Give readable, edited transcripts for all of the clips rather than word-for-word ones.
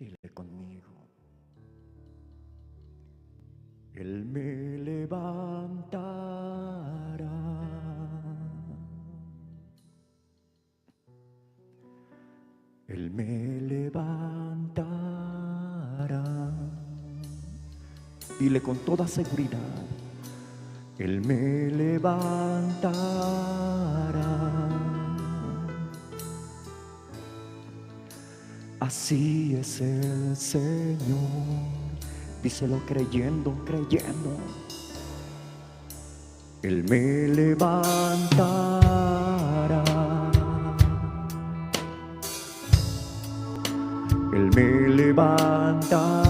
Dile conmigo. Él me levantará. Él me levantará. Dile con toda seguridad. Él me levantará. Así es el Señor. Díselo creyendo, creyendo. Él me levantará. Él me levantará.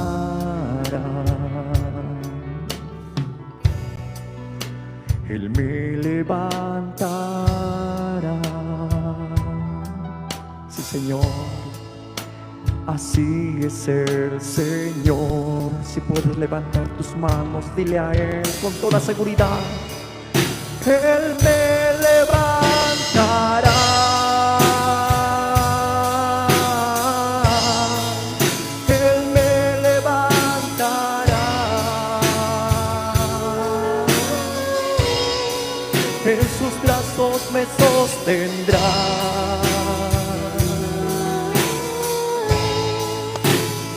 Él me levantará. Sí, Señor. Así es el Señor. Si puedes levantar tus manos, dile a Él con toda seguridad. Él me levantará. Él me levantará. En sus brazos me sostendrá.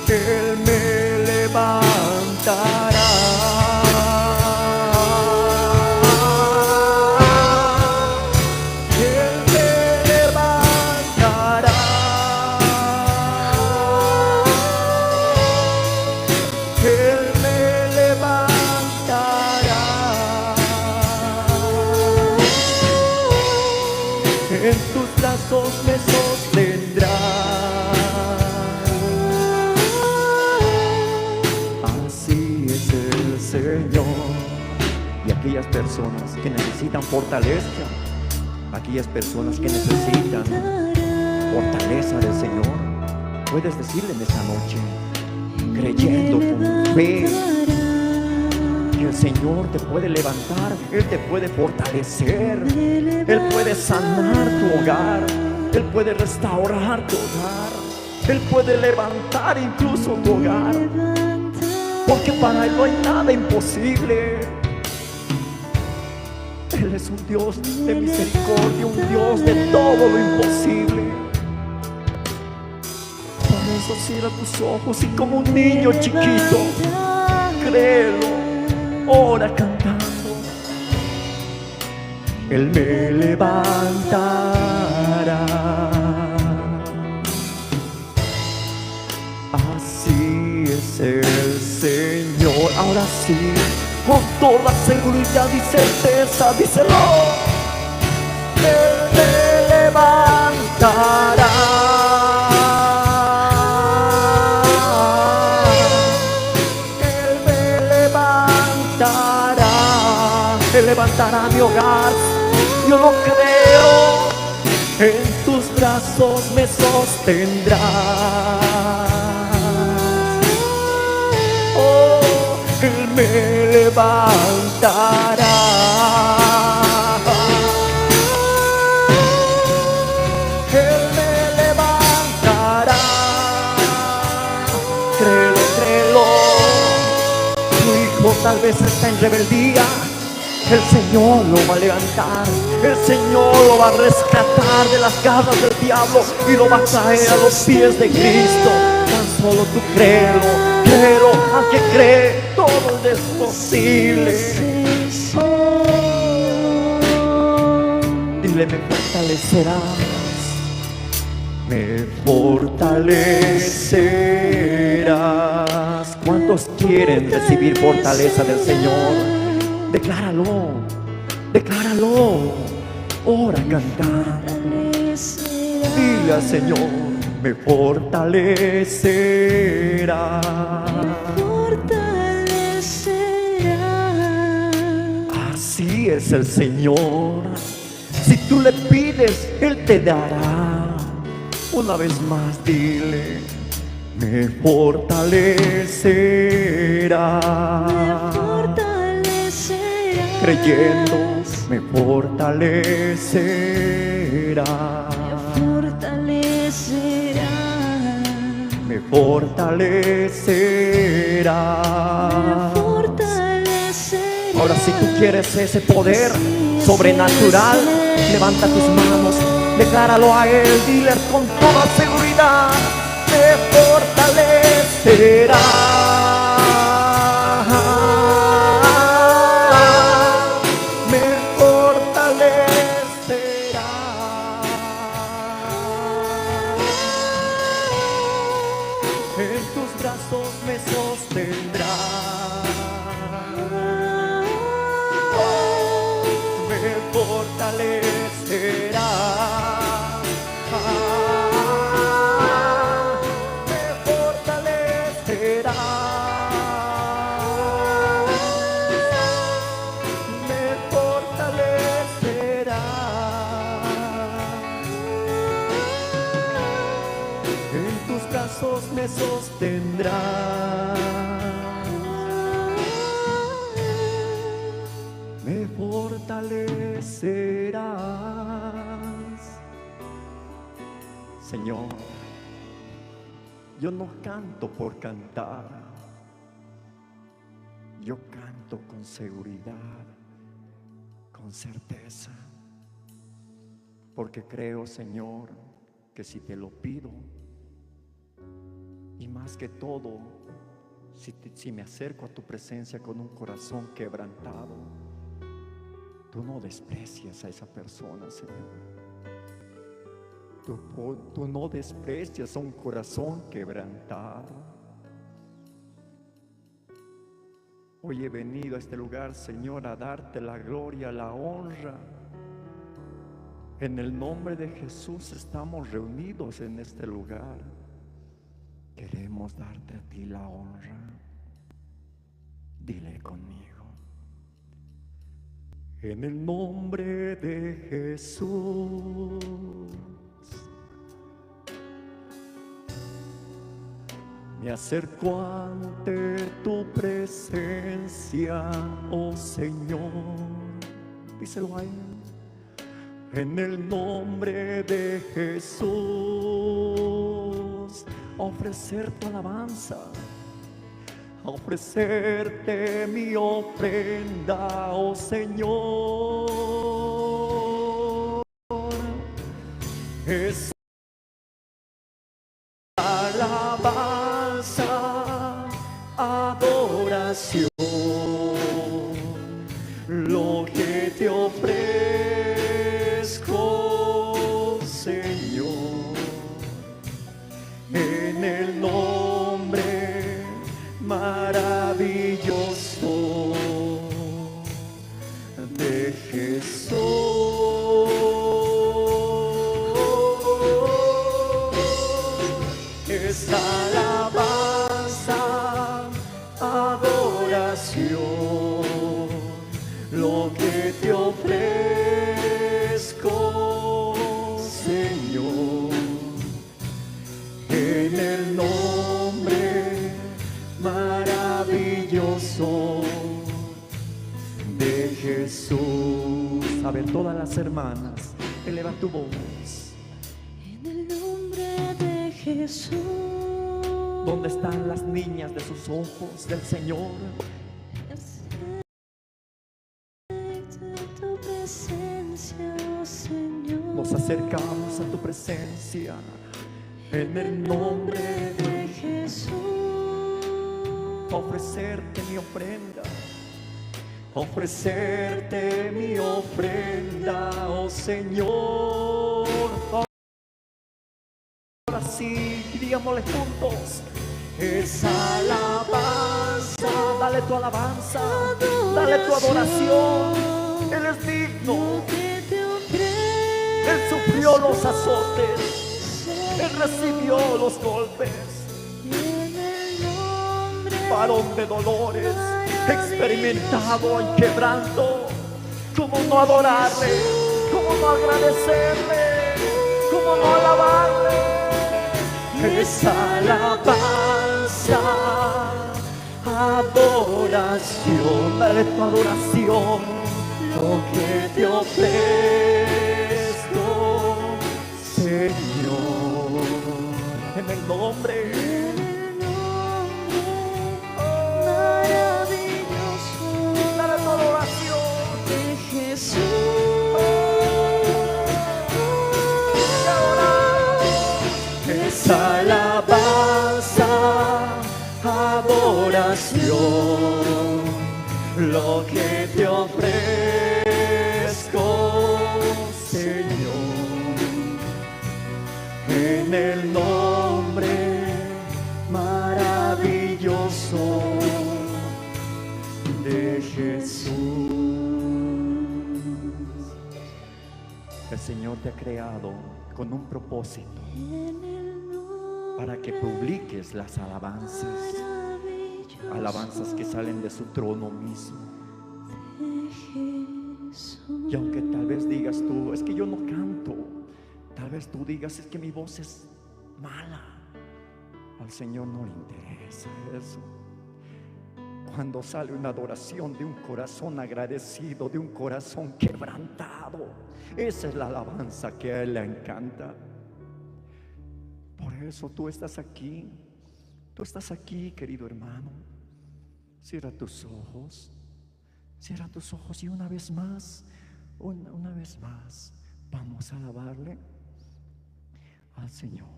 Él me levantará. Él me levantará. Él me levantará. En tus brazos me sostendrá. Así es el Señor. Y aquellas personas que necesitan fortaleza, aquellas personas que necesitan fortaleza del Señor, puedes decirle en esta noche, creyendo con fe, que el Señor te puede levantar, Él te puede fortalecer, Él puede sanar tu hogar, Él puede restaurar tu hogar, Él puede levantar incluso tu hogar, porque para Él no hay nada imposible. Él es un Dios de misericordia, un Dios de todo lo imposible. Por eso cierra tus ojos y como un niño chiquito, créelo, ora cantando. Él me levantará. Así es el Señor. Ahora sí, con toda seguridad y certeza, díselo. Él me levantará. Él me levantará. Él levantará mi hogar. Yo lo creo. En tus brazos me sostendrás. Oh, Él me levantará. Él me levantará. Créelo, créelo. Tu hijo tal vez está en rebeldía. El Señor lo va a levantar. El Señor lo va a rescatar de las garras del diablo y lo va a traer a los pies de Cristo. Tan solo tú créelo, créelo. Al que cree, todo es posible. Dile, me fortalecerás. Me fortalecerás. ¿Cuántos quieren recibir fortaleza del Señor? Decláralo, decláralo. Ora cantando. Dile al Señor, me fortalecerás. Así es el Señor. Si tú le pides, Él te dará. Una vez más dile, me fortalecerás. Me fortalecerás. Creyendo, me fortalecerás. Me fortalecerás. Me fortalecerás. Ahora, si tú quieres ese poder sobrenatural, levanta tus manos, decláralo a Él, dile con toda seguridad, me fortalecerás. Me fortalecerás. En tus brazos me sostendrás. Me fortalecerás. Me fortalecerás. Me fortalecerás. En tus brazos me sostendrás. Me fortalecerás. Señor, yo no canto por cantar. Yo canto con seguridad, con certeza, porque creo, Señor, que si te lo pido, y más que todo, si me acerco a tu presencia con un corazón quebrantado, tú no desprecias a esa persona, Señor. Tú no desprecias a un corazón quebrantado. Hoy he venido a este lugar, Señor, a darte la gloria, la honra. En el nombre de Jesús estamos reunidos en este lugar. Queremos darte a ti la honra. Dile conmigo. En el nombre de Jesús, me acerco ante tu presencia, oh Señor. Díselo a Él. En el nombre de Jesús, ofrecer tu alabanza, ofrecerte mi ofrenda, oh Señor. Es alabanza, adoración, lo que te ofrezco, Señor, en el nombre maravilloso de Jesús. Es alabanza, adoración, lo que te ofrezco, Señor, en el nombre maravilloso de Jesús. A ver, todas las hermanas, eleva tu voz. En el nombre de Jesús. ¿Dónde están las niñas de sus ojos del Señor? Tu presencia, oh Señor. Nos acercamos a tu presencia en el nombre de Jesús. Ofrecerte mi ofrenda, ofrecerte mi ofrenda, oh Señor. Ahora sí, digámosle juntos, es alabanza, dale tu alabanza, dale tu adoración. Él es digno. Él sufrió los azotes, Él recibió los golpes. Varón de dolores, experimentado en quebranto. ¿Cómo no adorarle? ¿Cómo no agradecerle? ¿Cómo no alabarle? Es alabanza, adoración, dale tu adoración, lo que te ofrezco, Señor, en el nombre. adoración, lo que te ofrezco, Señor, en el nombre maravilloso de Jesús. El Señor te ha creado con un propósito, para que publiques las alabanzas, alabanzas que salen de su trono mismo. Y aunque tal vez digas tú, es que yo no canto, tal vez tú digas, es que mi voz es mala, al Señor no le interesa eso. Cuando sale una adoración de un corazón agradecido, de un corazón quebrantado, esa es la alabanza que a Él le encanta. Por eso tú estás aquí, tú estás aquí, querido hermano. Cierra tus ojos, cierra tus ojos y una vez más, una vez más, vamos a alabarle al Señor.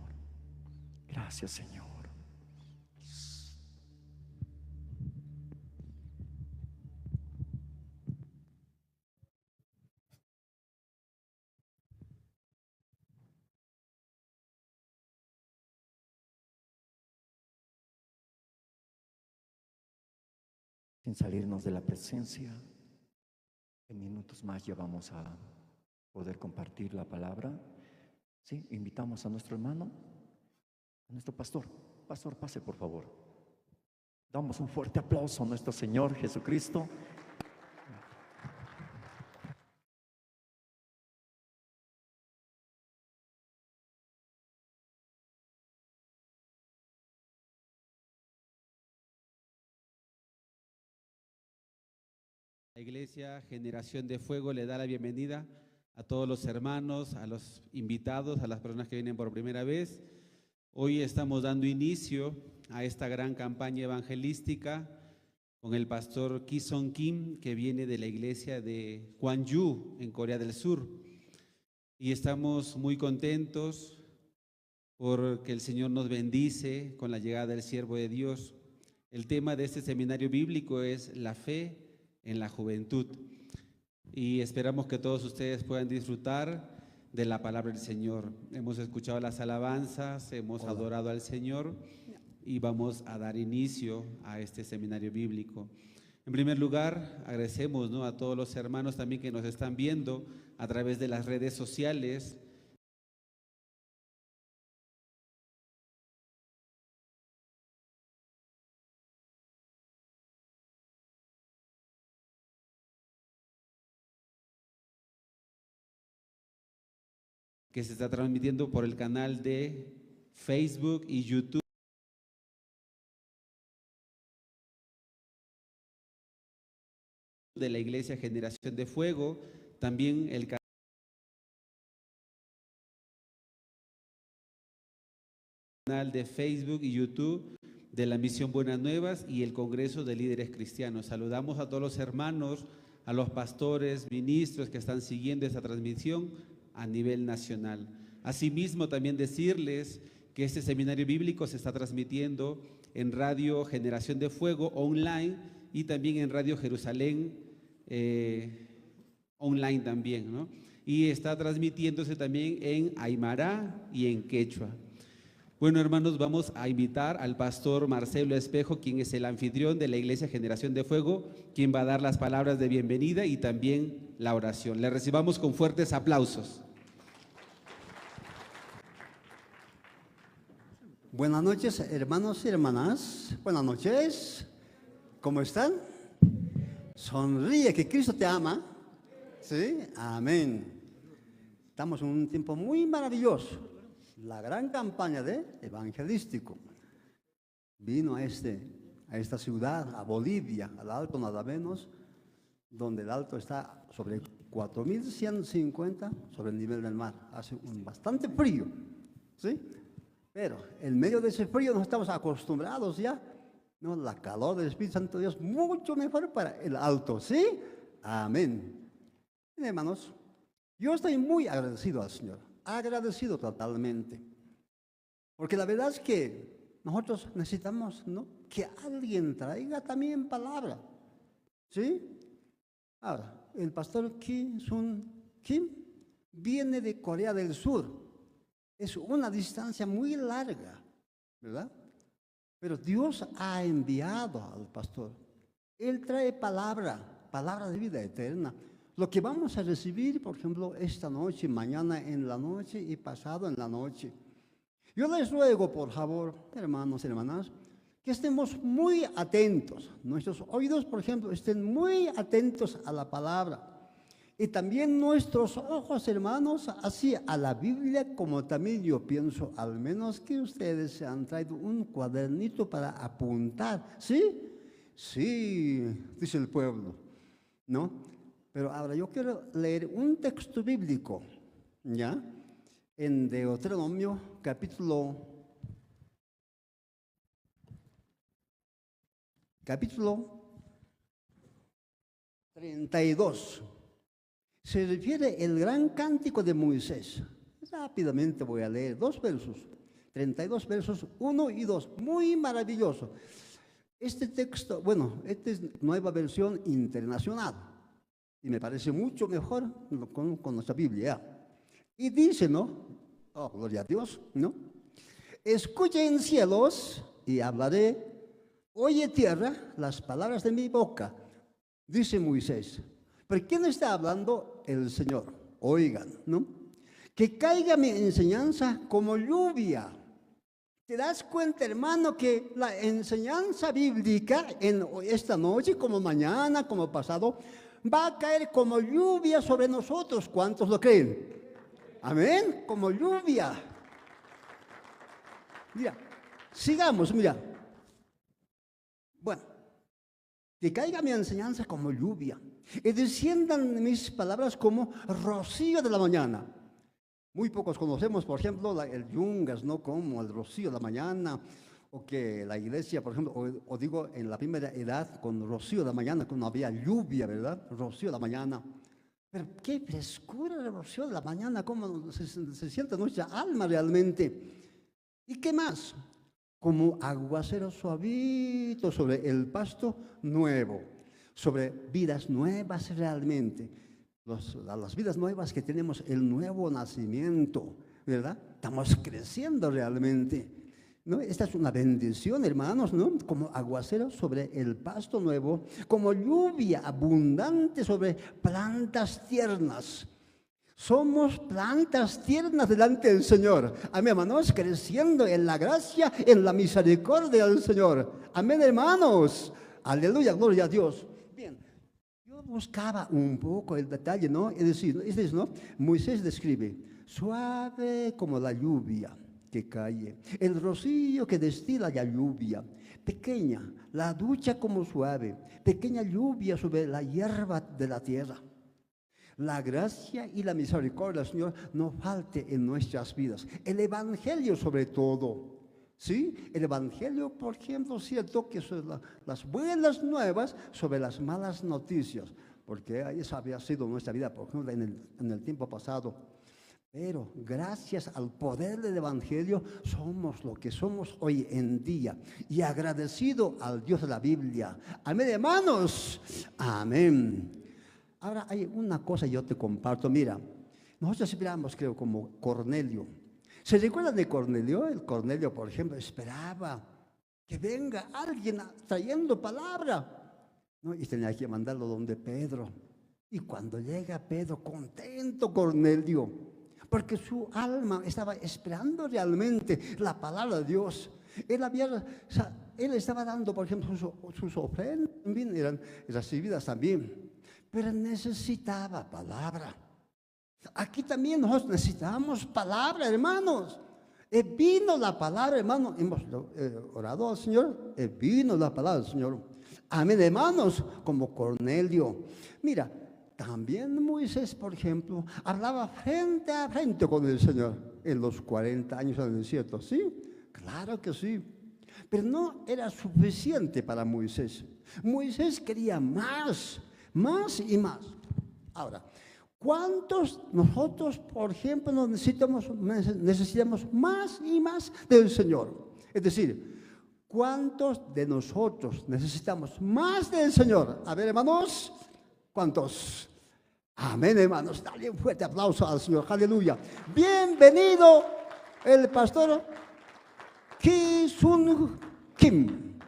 Gracias, Señor. Sin salirnos de la presencia, en minutos más ya vamos a poder compartir la palabra. Sí, invitamos a nuestro hermano, a nuestro pastor. Pastor, pase por favor. Damos un fuerte aplauso a nuestro Señor Jesucristo. La Iglesia Generación de Fuego le da la bienvenida a todos los hermanos, a los invitados, a las personas que vienen por primera vez. Hoy estamos dando inicio a esta gran campaña evangelística con el pastor Ki-Sung Kim, que viene de la iglesia de Gwangju, en Corea del Sur. Y estamos muy contentos porque el Señor nos bendice con la llegada del siervo de Dios. El tema de este seminario bíblico es la fe en la juventud, y esperamos que todos ustedes puedan disfrutar de la palabra del Señor. Hemos escuchado las alabanzas, hemos adorado al Señor y vamos a dar inicio a este seminario bíblico. En primer lugar, agradecemos, ¿no?, a todos los hermanos también que nos están viendo a través de las redes sociales. Que se está transmitiendo por el canal de Facebook y YouTube de la Iglesia Generación de Fuego, también el canal de Facebook y YouTube de la Misión Buenas Nuevas y el Congreso de Líderes Cristianos. Saludamos a todos los hermanos, a los pastores, ministros que están siguiendo esta transmisión a nivel nacional. Asimismo, también decirles que este seminario bíblico se está transmitiendo en Radio Generación de Fuego online y también en Radio Jerusalén online también, ¿no? Y está transmitiéndose también en Aymara y en Quechua. Bueno, hermanos, vamos a invitar al pastor Marcelo Espejo, quien es el anfitrión de la Iglesia Generación de Fuego, quien va a dar las palabras de bienvenida y también la oración. Le recibamos con fuertes aplausos. Buenas noches, hermanos y hermanas. Buenas noches. ¿Cómo están? Sonríe, que Cristo te ama. ¿Sí? Amén. Estamos en un tiempo muy maravilloso. La gran campaña de evangelístico vino a esta ciudad, a Bolivia, al Alto nada menos, donde el Alto está sobre 4.150 sobre el nivel del mar. Hace un bastante frío, ¿sí? Pero en medio de ese frío nos estamos acostumbrados ya, ¿no? La calor del Espíritu Santo de Dios mucho mejor para el Alto, ¿sí? Amén. Bien, hermanos, yo estoy muy agradecido al Señor, agradecido totalmente, porque la verdad es que Nosotros necesitamos, ¿no?, que alguien traiga también palabra. ¿Sí? Ahora, el pastor Kim Sun Kim viene de Corea del Sur. Es una distancia muy larga, ¿verdad? Pero Dios ha enviado al pastor. Él trae palabra, palabra de vida eterna. Lo que vamos a recibir, por ejemplo, esta noche, mañana en la noche y pasado en la noche. Yo les ruego, por favor, hermanos y hermanas, que estemos muy atentos. Nuestros oídos, por ejemplo, estén muy atentos a la palabra. Y también nuestros ojos, hermanos, así a la Biblia, como también yo pienso, al menos que ustedes se han traído un cuadernito para apuntar. ¿Sí? Sí, dice el pueblo, ¿no? Pero ahora yo quiero leer un texto bíblico, ¿ya? En Deuteronomio, capítulo 32. Se refiere el gran cántico de Moisés. Rápidamente voy a leer dos versos, 32 versos 1 y 2, muy maravilloso. Este texto, bueno, esta es nueva versión internacional y me parece mucho mejor con nuestra Biblia. Y dice, ¿no? Oh, gloria a Dios, ¿no? Escuchen cielos y hablaré, oye tierra las palabras de mi boca, dice Moisés. ¿Pero quién está hablando? El Señor. Oigan, ¿no? Que caiga mi enseñanza como lluvia. ¿Te das cuenta, hermano, que la enseñanza bíblica en esta noche, como mañana, como pasado, va a caer como lluvia sobre nosotros? ¿Cuántos lo creen? Amén, como lluvia. Mira, sigamos, mira. Bueno, que caiga mi enseñanza como lluvia y desciendan mis palabras como rocío de la mañana. Muy pocos conocemos, por ejemplo, el yungas, ¿no? Como el rocío de la mañana, o que la iglesia, por ejemplo, o digo, en la primera edad, con rocío de la mañana, cuando había lluvia, ¿verdad? Rocío de la mañana. Pero qué frescura el rocío de la mañana, cómo se siente nuestra alma realmente. ¿Y qué más? Como aguacero suavito sobre el pasto nuevo, sobre vidas nuevas realmente. Las vidas nuevas que tenemos, el nuevo nacimiento, ¿verdad? Estamos creciendo realmente, ¿no? Esta es una bendición, hermanos, ¿no? Como aguacero sobre el pasto nuevo, como lluvia abundante sobre plantas tiernas. Somos plantas tiernas delante del Señor. Amén, hermanos, creciendo en la gracia, en la misericordia del Señor. Amén, hermanos. Aleluya, gloria a Dios. Bien, yo buscaba un poco el detalle, ¿no? Es decir, ¿no? Moisés describe, suave como la lluvia que cae, el rocío que destila la lluvia, pequeña, la ducha como suave, pequeña lluvia sobre la hierba de la tierra. La gracia y la misericordia del Señor no falte en nuestras vidas. El Evangelio sobre todo. ¿Sí? El Evangelio, por ejemplo, cierto que son las buenas nuevas sobre las malas noticias, porque esa había sido nuestra vida, por ejemplo, en el tiempo pasado. Pero gracias al poder del Evangelio somos lo que somos hoy en día. Y agradecido al Dios de la Biblia. Amén, hermanos. Amén. Ahora hay una cosa que yo te comparto. Mira, nosotros esperamos, creo, como Cornelio. ¿Se recuerdan de Cornelio? El Cornelio, por ejemplo, esperaba que venga alguien trayendo palabra, ¿no? Y tenía que mandarlo donde Pedro. Y cuando llega Pedro, contento Cornelio, porque su alma estaba esperando realmente la palabra de Dios. Él estaba dando, por ejemplo, sus ofrendas, también eran recibidas también, pero necesitaba palabra. Aquí también nosotros necesitamos palabra, hermanos. Vino la palabra, hermano. Hemos orado al Señor. Vino la palabra del Señor. Amén, hermanos, como Cornelio. Mira, también Moisés, por ejemplo, hablaba frente a frente con el Señor en los 40 años en el desierto. ¿Sí? Claro que sí. Pero no era suficiente para Moisés. Moisés quería más, más y más. Ahora, ¿cuántos nosotros, por ejemplo, necesitamos más y más del Señor? Es decir, ¿Cuántos de nosotros necesitamos más del Señor? A ver, hermanos, ¿cuántos? Amén, hermanos. Dale un fuerte aplauso al Señor. Aleluya. Bienvenido el pastor Ki-Sung Kim.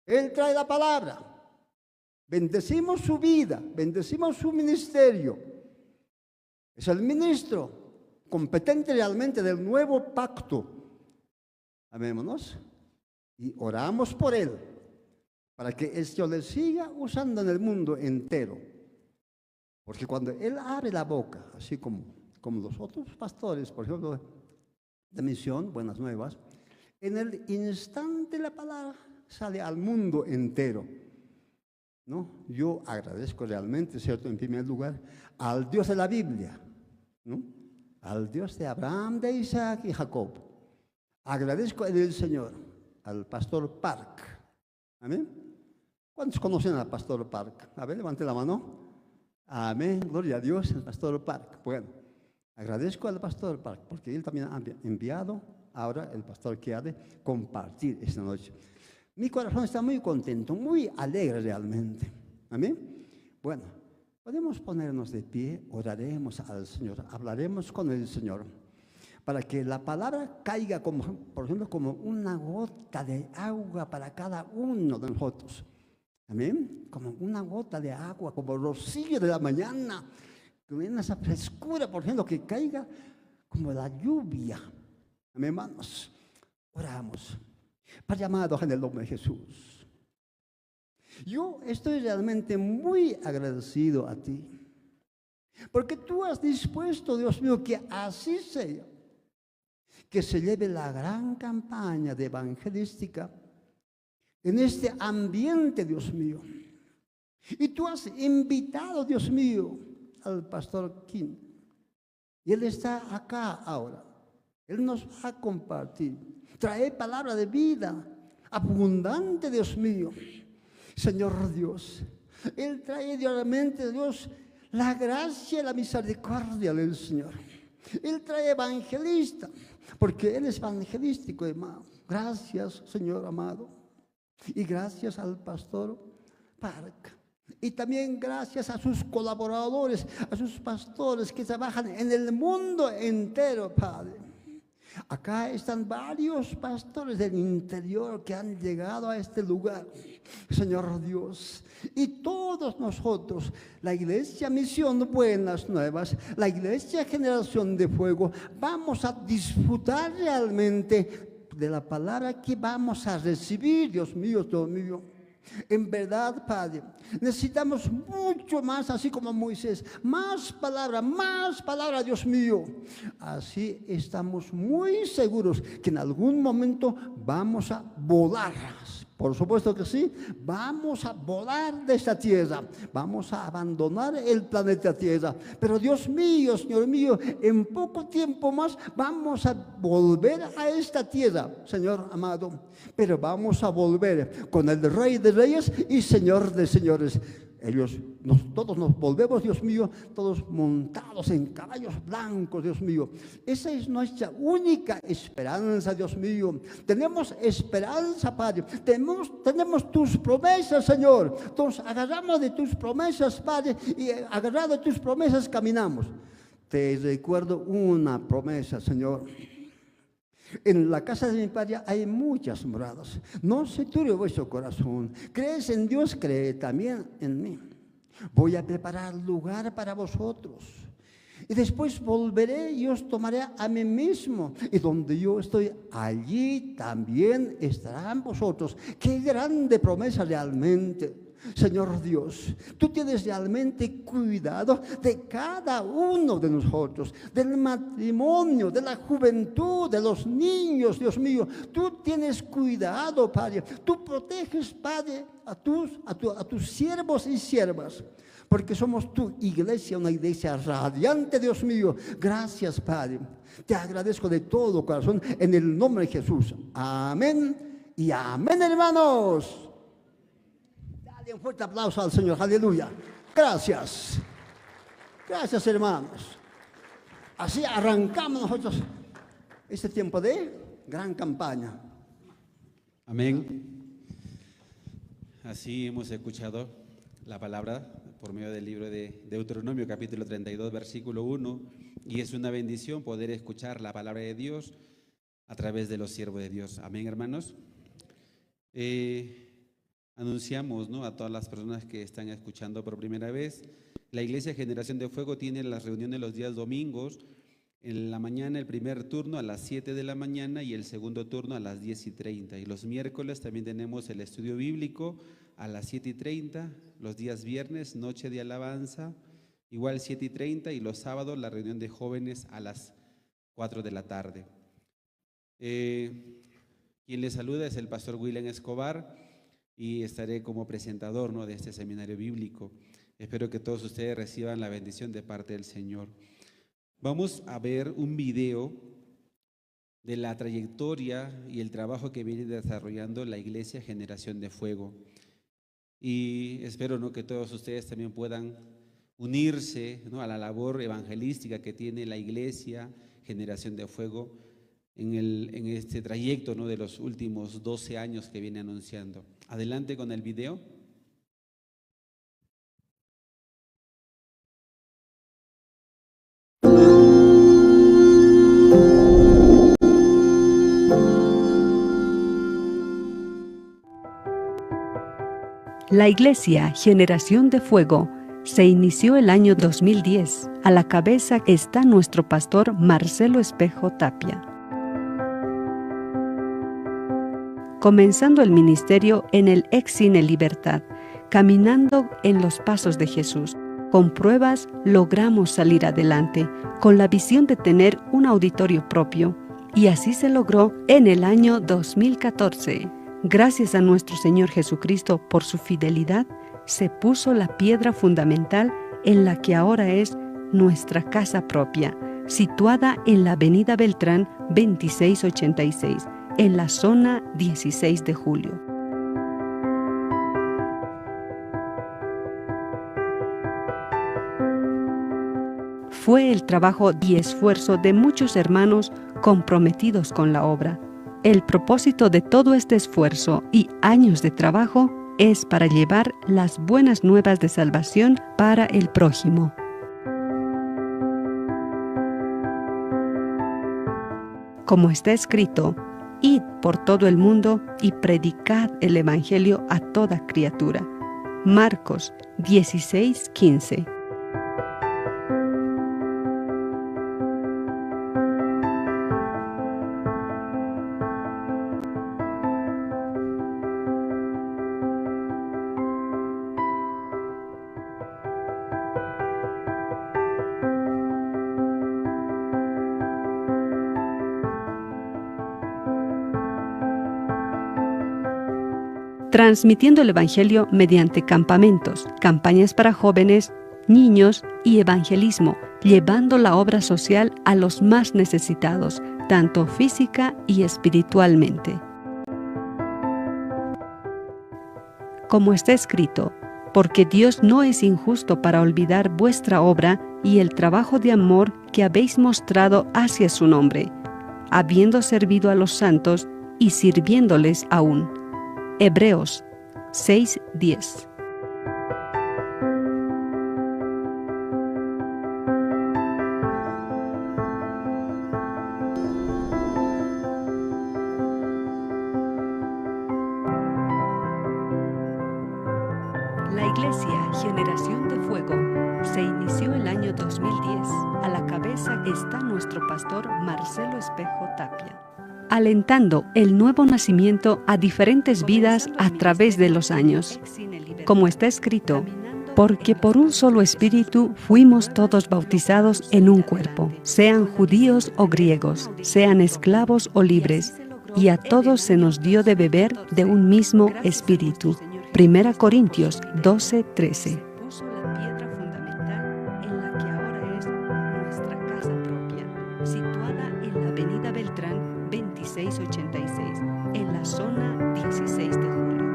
Él trae la palabra. Bendecimos su vida, bendecimos su ministerio. Es el ministro competente realmente del nuevo pacto. Amén, hermanos. Y oramos por él, para que el Señor le siga usando en el mundo entero. Porque cuando él abre la boca, así como los otros pastores, por ejemplo, de misión, Buenas Nuevas, en el instante la palabra sale al mundo entero. ¿No? Yo agradezco realmente, ¿cierto?, en primer lugar, al Dios de la Biblia, ¿no? Al Dios de Abraham, de Isaac y Jacob. Agradezco al Señor, al pastor Park. Amén. ¿Cuántos conocen al pastor Park? A ver, levante la mano. Amén, gloria a Dios, el pastor Park. Bueno, agradezco al pastor Park porque él también ha enviado ahora el pastor que ha de compartir esta noche. Mi corazón está muy contento, muy alegre realmente. Amén. Bueno, podemos ponernos de pie, oraremos al Señor, hablaremos con el Señor, para que la palabra caiga, como, por ejemplo, como una gota de agua para cada uno de nosotros. Amén. Como una gota de agua, como rocío de la mañana, con esa frescura, por ejemplo, que caiga como la lluvia. Amén, hermanos. Oramos. Padre amado, en el nombre de Jesús. Yo estoy realmente muy agradecido a ti, porque tú has dispuesto, Dios mío, que así sea, que se lleve la gran campaña de evangelística en este ambiente, Dios mío. Y tú has invitado, Dios mío, al pastor Kim. Y él está acá ahora. Él nos va a compartir. Trae palabra de vida abundante, Dios mío. Señor Dios, Él trae diariamente, Dios, la gracia y la misericordia del Señor. Él trae evangelista, porque Él es evangelístico, hermano. Gracias, Señor amado. Y gracias al pastor Park. Y también gracias a sus colaboradores, a sus pastores que trabajan en el mundo entero, Padre. Acá están varios pastores del interior que han llegado a este lugar, Señor Dios. Y todos nosotros, la Iglesia Misión Buenas Nuevas, la Iglesia Generación de Fuego, vamos a disfrutar realmente de la palabra que vamos a recibir, Dios mío, Dios mío. En verdad, Padre, necesitamos mucho más, así como Moisés, más palabra, Dios mío. Así estamos muy seguros que en algún momento vamos a volar. Por supuesto que sí, vamos a volar de esta tierra, vamos a abandonar el planeta Tierra. Pero Dios mío, Señor mío, en poco tiempo más vamos a volver a esta tierra, Señor amado. Pero vamos a volver con el Rey de Reyes y Señor de Señores. Ellos, todos nos volvemos, Dios mío, todos montados en caballos blancos, Dios mío. Esa es nuestra única esperanza, Dios mío. Tenemos esperanza, Padre. Tenemos tus promesas, Señor. Nos agarramos de tus promesas, Padre, y agarrado de tus promesas caminamos. Te recuerdo una promesa, Señor. En la casa de mi padre hay muchas moradas. No se turbe vuestro corazón. Crees en Dios, cree también en mí. Voy a preparar lugar para vosotros. Y después volveré y os tomaré a mí mismo. Y donde yo estoy, allí también estarán vosotros. ¡Qué grande promesa realmente! Señor Dios, tú tienes realmente cuidado de cada uno de nosotros, del matrimonio, de la juventud, de los niños, Dios mío. Tú tienes cuidado, Padre. Tú proteges, Padre, a tus siervos y siervas, porque somos tu iglesia, una iglesia radiante, Dios mío. Gracias, Padre. Te agradezco de todo corazón en el nombre de Jesús. Amén y amén, hermanos. Un fuerte aplauso al Señor, aleluya. Gracias. Gracias, hermanos. Así arrancamos nosotros este tiempo de gran campaña. Amén. Así hemos escuchado la palabra por medio del libro de Deuteronomio, capítulo 32, versículo 1, y es una bendición poder escuchar la palabra de Dios a través de los siervos de Dios. Amén, hermanos. Anunciamos, ¿no?, a todas las personas que están escuchando por primera vez, la Iglesia Generación de Fuego tiene las reuniones los días domingos, en la mañana el primer turno a las 7 de la mañana y el segundo turno a las 10:30. Y los miércoles también tenemos el estudio bíblico a las 7:30, los días viernes, noche de alabanza, igual 7:30, y los sábados la reunión de jóvenes a las 4 de la tarde. Quien les saluda es el pastor William Escobar y estaré como presentador, ¿no?, de este seminario bíblico. Espero que todos ustedes reciban la bendición de parte del Señor. Vamos a ver un video de la trayectoria y el trabajo que viene desarrollando la Iglesia Generación de Fuego. Y espero, ¿no?, que todos ustedes también puedan unirse, ¿no?, a la labor evangelística que tiene la Iglesia Generación de Fuego en este trayecto, ¿no?, de los últimos 12 años que viene anunciando. Adelante con el video. La Iglesia Generación de Fuego se inició el año 2010. A la cabeza está nuestro pastor Marcelo Espejo Tapia. Comenzando el ministerio en el ex Cine Libertad, caminando en los pasos de Jesús. Con pruebas logramos salir adelante, con la visión de tener un auditorio propio. Y así se logró en el año 2014. Gracias a nuestro Señor Jesucristo por su fidelidad, se puso la piedra fundamental en la que ahora es nuestra casa propia, situada en la Avenida Beltrán 2686, en la zona 16 de Julio. Fue el trabajo y esfuerzo de muchos hermanos comprometidos con la obra. El propósito de todo este esfuerzo y años de trabajo es para llevar las buenas nuevas de salvación para el prójimo. Como está escrito, id por todo el mundo y predicad el Evangelio a toda criatura. Marcos 16:15. Transmitiendo el Evangelio mediante campamentos, campañas para jóvenes, niños y evangelismo, llevando la obra social a los más necesitados, tanto física y espiritualmente. Como está escrito, porque Dios no es injusto para olvidar vuestra obra y el trabajo de amor que habéis mostrado hacia su nombre, habiendo servido a los santos y sirviéndoles aún. Hebreos 6:10. La Iglesia Generación de Fuego se inició el año 2010. A la cabeza está nuestro pastor Marcelo Espejo Tapia, alentando el nuevo nacimiento a diferentes vidas a través de los años. Como está escrito, porque por un solo espíritu fuimos todos bautizados en un cuerpo, sean judíos o griegos, sean esclavos o libres, y a todos se nos dio de beber de un mismo espíritu. 1 Corintios 12:13. Situada en la Avenida Beltrán 2686, en la zona 16 de Julio.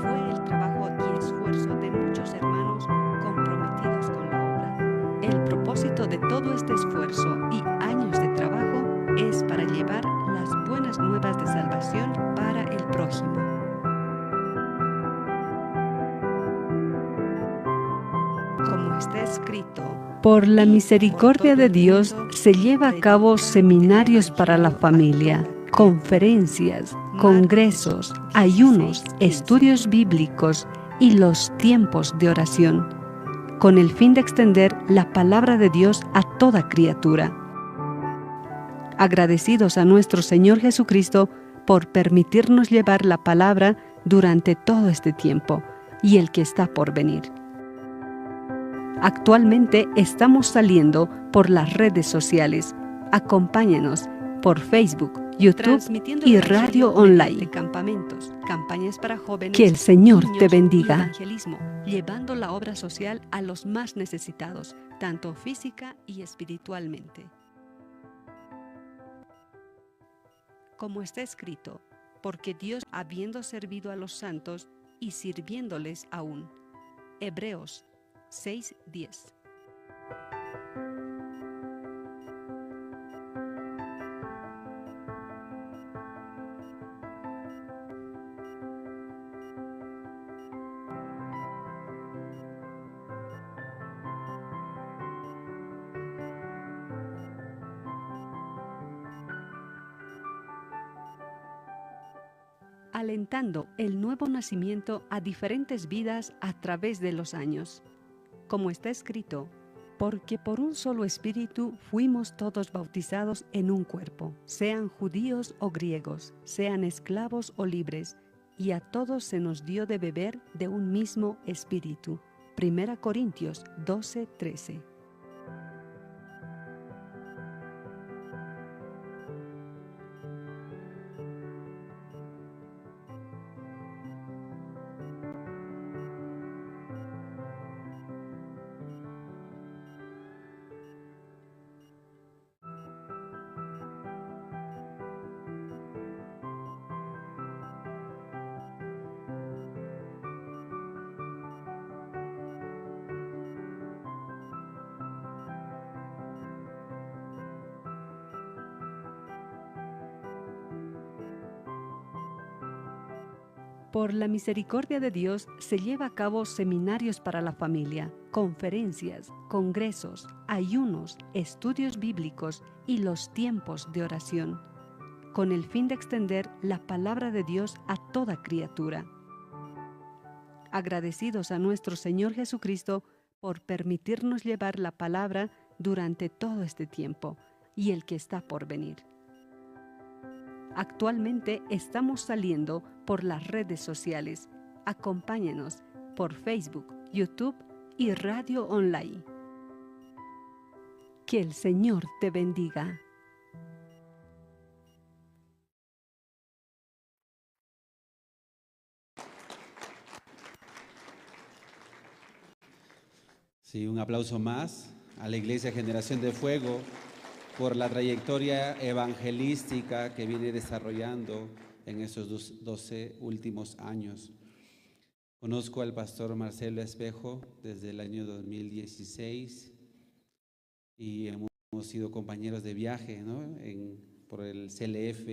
Fue el trabajo y esfuerzo de muchos hermanos comprometidos con la obra. El propósito de todo esfuerzo y años de trabajo es para llevar las buenas nuevas de salvación para el prójimo. Como está escrito, Por la misericordia de Dios se lleva a cabo seminarios para la familia, conferencias, congresos, ayunos, estudios bíblicos y los tiempos de oración, con el fin de extender la palabra de Dios a toda criatura. Agradecidos a nuestro Señor Jesucristo por permitirnos llevar la palabra durante todo este tiempo y el que está por venir. Actualmente estamos saliendo por las redes sociales. Acompáñanos por Facebook, YouTube transmitiendo y el radio evangelio mediante online. campamentos, campañas para jóvenes, Que el Señor te niños y bendiga. evangelismo, llevando la obra social a los más necesitados, tanto física y espiritualmente. Como está escrito, porque Dios, habiendo servido a los santos y sirviéndoles aún. Hebreos 6:10. Alentando el nuevo nacimiento a diferentes vidas a través de los años. Como está escrito, porque por un solo espíritu fuimos todos bautizados en un cuerpo, sean judíos o griegos, sean esclavos o libres, y a todos se nos dio de beber de un mismo espíritu. Primera Corintios 12:13. Por la misericordia de Dios se lleva a cabo seminarios para la familia, conferencias, congresos, ayunos, estudios bíblicos y los tiempos de oración, con el fin de extender la palabra de Dios a toda criatura. Agradecidos a nuestro Señor Jesucristo por permitirnos llevar la palabra durante todo este tiempo y el que está por venir. Actualmente estamos saliendo por las redes sociales. Acompáñanos por Facebook, YouTube y radio online. Que el Señor te bendiga. Sí, un aplauso más a la Iglesia Generación de Fuego por la trayectoria evangelística que viene desarrollando en esos 12 últimos años. Conozco al pastor Marcelo Espejo desde el año 2016 y hemos sido compañeros de viaje, ¿no? Por el CLF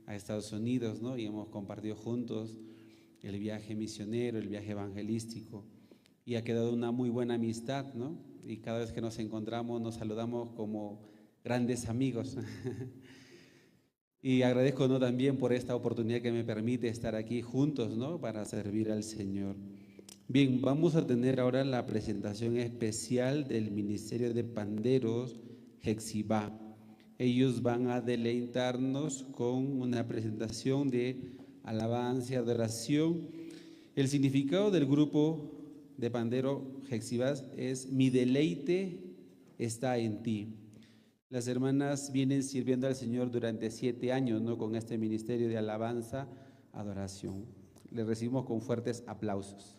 a Estados Unidos, ¿no? Y hemos compartido juntos el viaje misionero, el viaje evangelístico, y ha quedado una muy buena amistad, ¿no? Y cada vez que nos encontramos nos saludamos como grandes amigos. Y agradezco, ¿no?, también por esta oportunidad que me permite estar aquí juntos, ¿no?, para servir al Señor. Bien, vamos a tener ahora la presentación especial del Ministerio de Panderos, Hexibá. Ellos van a deleitarnos con una presentación de alabanza y adoración. El significado del grupo de pandero Hexibá es: mi deleite está en ti. Las hermanas vienen sirviendo al Señor durante 7 años, ¿no?, con este ministerio de alabanza, adoración. Le recibimos con fuertes aplausos.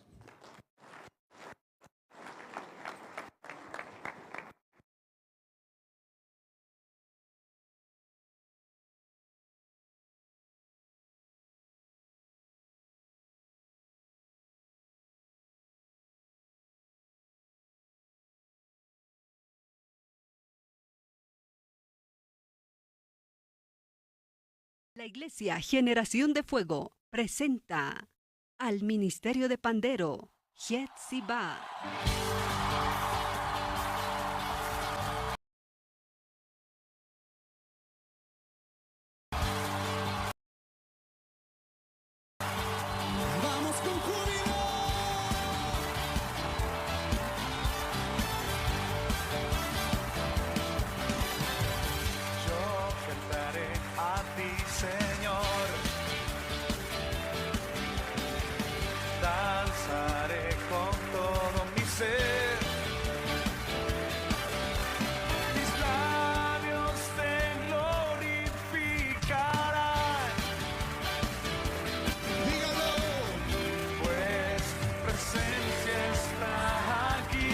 La Iglesia Generación de Fuego presenta al Ministerio de Pandero, Jetziba. Vamos con júbilo. Yo cantaré a ti, Señor. Danzaré con todo mi ser. Mis labios te glorificarán. Dígalo. Pues tu presencia está aquí.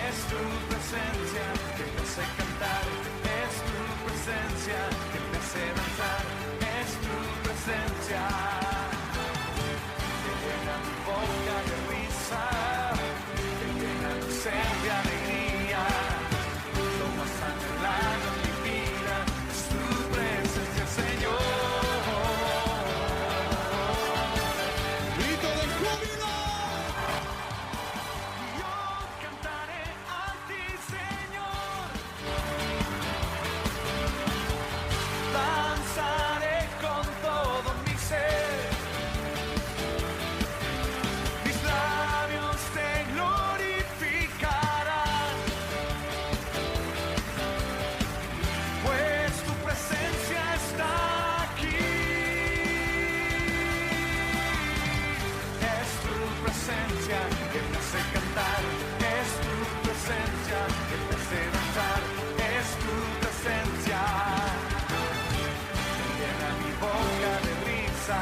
Es tu presencia que me hace cantar. Es tu presencia que me hace danzar. Es tu presencia que llena mi boca de risa, que llena mi ser de alegría. Lo más anhelado en mi vida es tu presencia, Señor. Grito de júbilo. Yo cantaré a ti, Señor. Danzaré con todo mi ser. Mis labios te glorificarán. Pues tu presencia está aquí. Es tu presencia que me hace cantar. Es tu presencia que me hace danzar. Es tu presencia que llena mi boca de risa,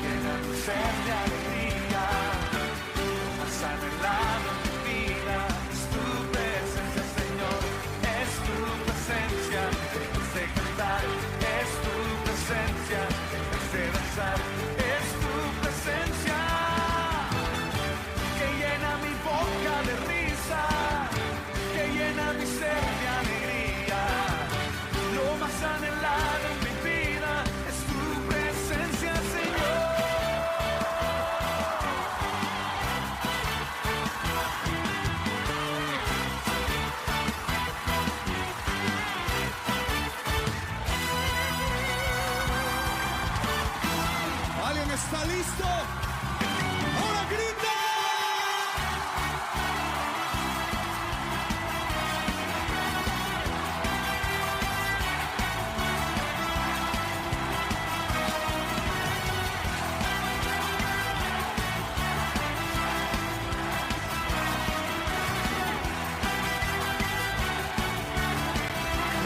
llena mi ser de alegría. Lo más anhelado en mi vida es tu presencia, Señor. Es tu presencia que me hace cantar. Es tu presencia que me hace danzar. Es tu presencia que llena mi boca de risa, que llena mi ser de alegría. Lo más anhelado en mi vida es tu presencia, Señor. ¿Alguien está listo? Ahora grita.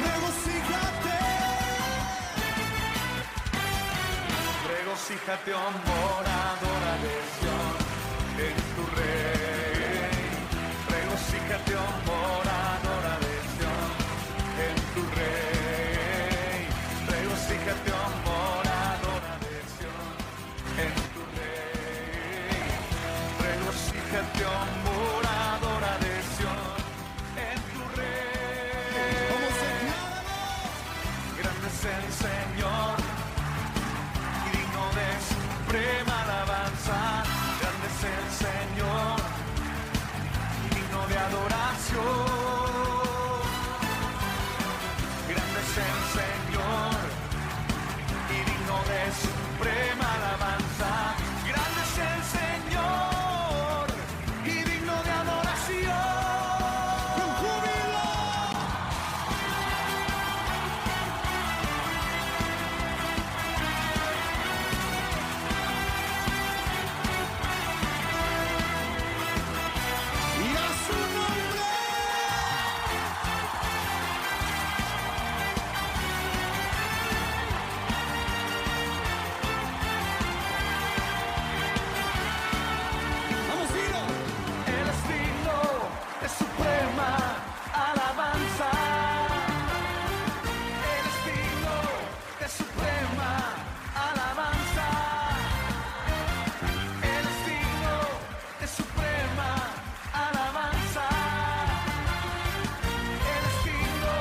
Regocíjate. Regocíjate, oh moradora de Sión, en tu rey. Regocíjate, oh moradora de Sión, en tu rey. Regocíjate, oh moradora de Sión, en tu rey. Regocíjate, oh moradora de Sión, en tu rey. Vamos, decláralo. Grande es el Señor y digno de suprema alabanza. Grande es el Señor y digno de adoración. Grande es el Señor y digno de suprema alabanza. Grande es el Señor y digno de adoración. Con júbilo. Y a su nombre. Vamos, Ciro. Él es digno de suprema alabanza. Él es digno de suprema alabanza. Él es digno de suprema alabanza. Él es digno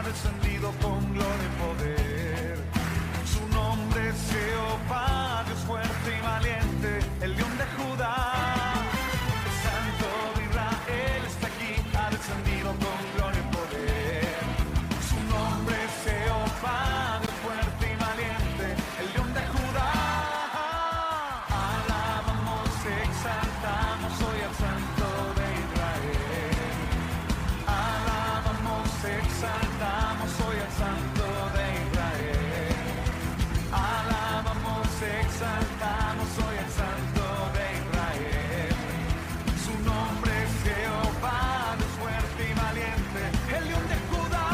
ha descendido con gloria y poder. Su nombre es Jehová, Dios fuerte y valiente, el león de Judá. El Santo de Israel está aquí, ha descendido con gloria y poder. Su nombre es Jehová, Dios fuerte y valiente, el león de Judá. Alabamos, exaltamos hoy al Santo de Israel. Alabamos, exaltamos hoy al Santo de Israel. Alabamos, exaltamos hoy al Santo de Israel. Su nombre es Jehová, Dios fuerte y valiente, el león de Judá.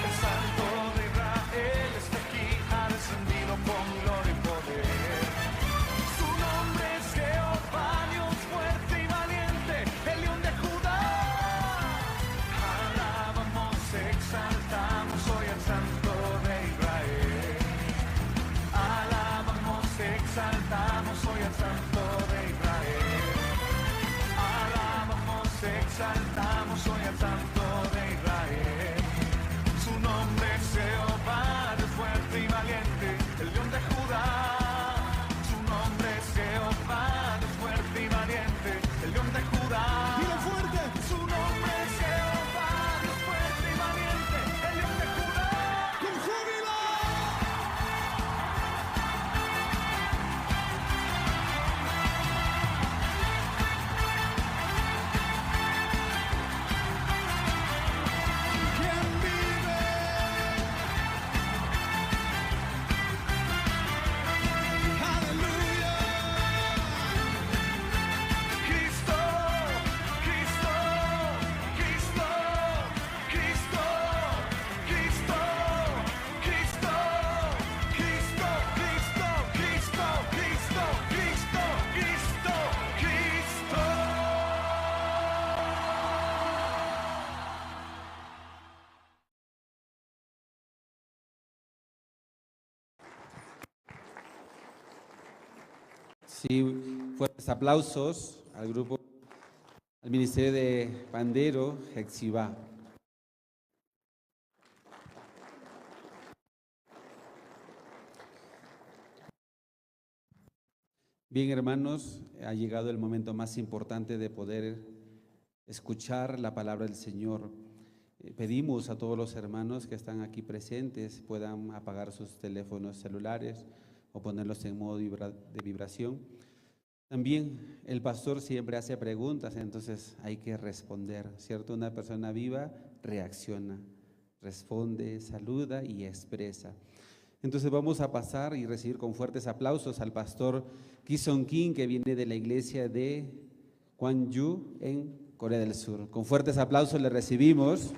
El Santo de Israel está aquí, ha descendido con gloria y poder. Su nombre es Jehová, Dios fuerte y valiente, el león de Judá. Alabamos, exaltamos hoy al Santo de Israel. Alabamos, exaltamos hoy al Santo de Israel. Alabamos, exaltamos hoy al Santo de Israel. Su nombre es Jehová, Dios fuerte y valiente, el león de Judá. Su nombre es Jehová, Dios fuerte y valiente, el león de Judá. Dilo fuerte. Su nombre es Jehová, Dios fuerte y valiente, el león de Judá. ¡Con júbilo! ¿Quién vive? ¡Aleluya! Cristo, Cristo, Cristo, Cristo, Cristo, Cristo, Cristo, Cristo, Cristo, Cristo, Cristo, Cristo, Cristo. Sí, fuertes aplausos al grupo, al Ministerio de Pandero, Hexibá. Bien, hermanos, ha llegado el momento más importante de poder escuchar la palabra del Señor. Pedimos a todos los hermanos que están aquí presentes puedan apagar sus teléfonos celulares o ponerlos en modo de vibración. También el pastor siempre hace preguntas, entonces hay que responder, ¿cierto? Una persona viva reacciona, responde, saluda y expresa. Entonces vamos a pasar y recibir con fuertes aplausos al pastor Ki-Sung Kim, que viene de la iglesia de Gwangju en Corea del Sur. Con fuertes aplausos le recibimos.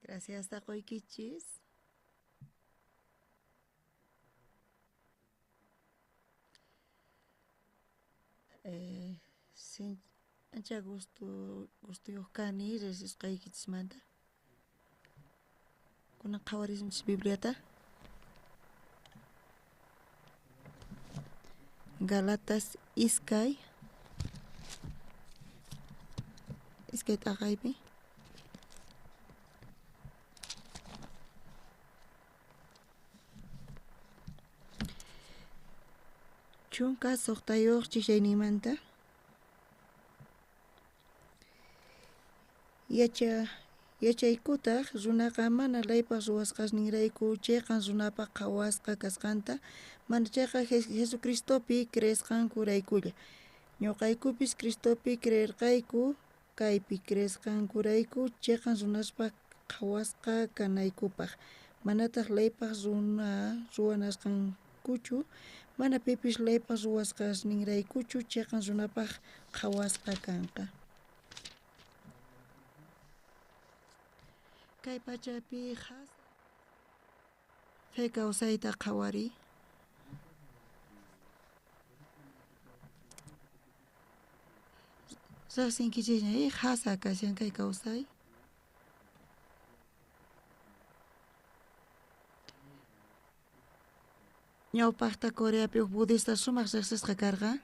Gracias, Takoikichis. Ancha gusto, gustuyuq kani riqsisqaykichismanta. Kunan qhawarismchis Bibliata. Galatas iskay. Iskay t'aqaypi. Chunka suqtayuq ch'ishaynimanta. Yachaykutaj runaqa mana leypaj ruwasqasninrayku cheqan runapaj qhawasqa kasqanta, manachayqa Jesucristopi creesqankuraykulla. Ñuqaykupis Cristopi creerqayku, kaypi creesqankurayku cheqan runaspaj qhawasqa kanaykupaj, manataj leypaj runa ruwanasqankuchu, mana pipis leypaj ruwasqasninraykuchu cheqan runapaj qhawasqa kanqa. Kay pachapi fe kawsayta qhawariy. Riqsinkichisña, qhasa kashan kay kawsay. Ñawpaqta Coreapi huk budista sumaq riqsisqa karqa.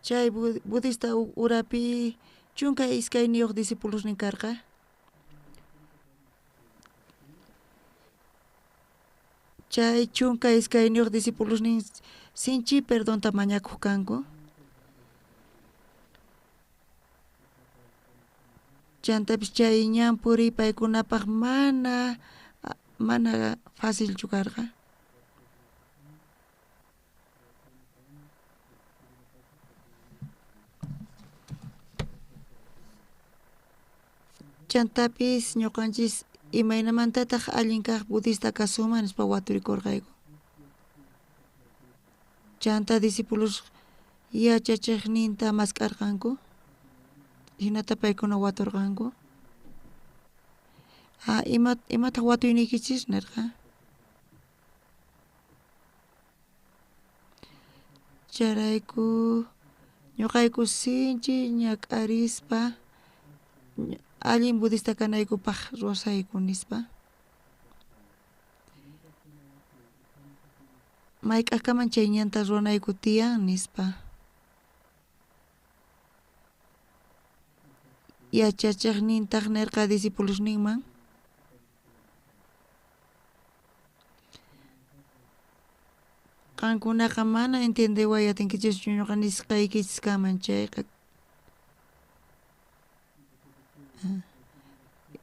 Chay budista urapi 12 discipulosnin karqa. Chay 12 discipulosnin sinchi perdonta mañakuq kanku. Chantapis chay ñan puriy paykunapaj mana facilchu karqa. Chantapis ñuqanchis imaynamantataq allin kaq budista kasunman nispa waturikurqayku. Chanta discípulos yachachiqninta mask'arqanku, hinata paykuna waturqanku. Imataq watuyniykichis nirqa. Chayrayku ñuqayku sinchi ñak'arispa allin budista kanaykupaj ruwasayku nispa. Mayk'ajkaman chay ñanta ruwanayku tiyan nispa. Yachachiqnintaq nirqa discipulosninman. Qankunaqa mana entiendeway atinkichischu ñuqa nisqaykichiskaman chayqa.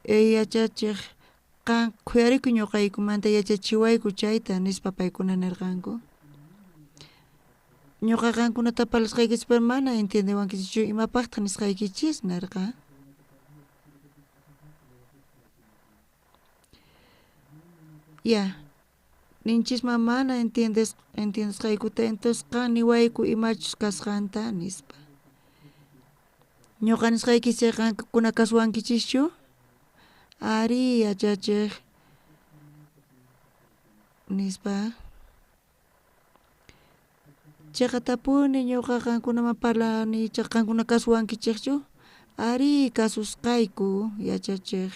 Yachachiq qan khuyarikuy ñuqaykumanta yachachiwayku chayta nispa paykuna nirqanku. Ñuqa qankunata parlasqaykichis pero mana entiendewankichischu imapaqtaq nisqaykichis nirqa. Ya, ninchisman mana entiendesqaykuta entonces qan niwayku imachus kasqanta nispa. Ñuqa nisqaykichis chay qankuna kasuwankichischu? Ari yachachiq nispa. Chiqatapuni ñuqa qankunaman parlani chay qankuna kasuwankichikchu? Ari kasusqayku yachachiq.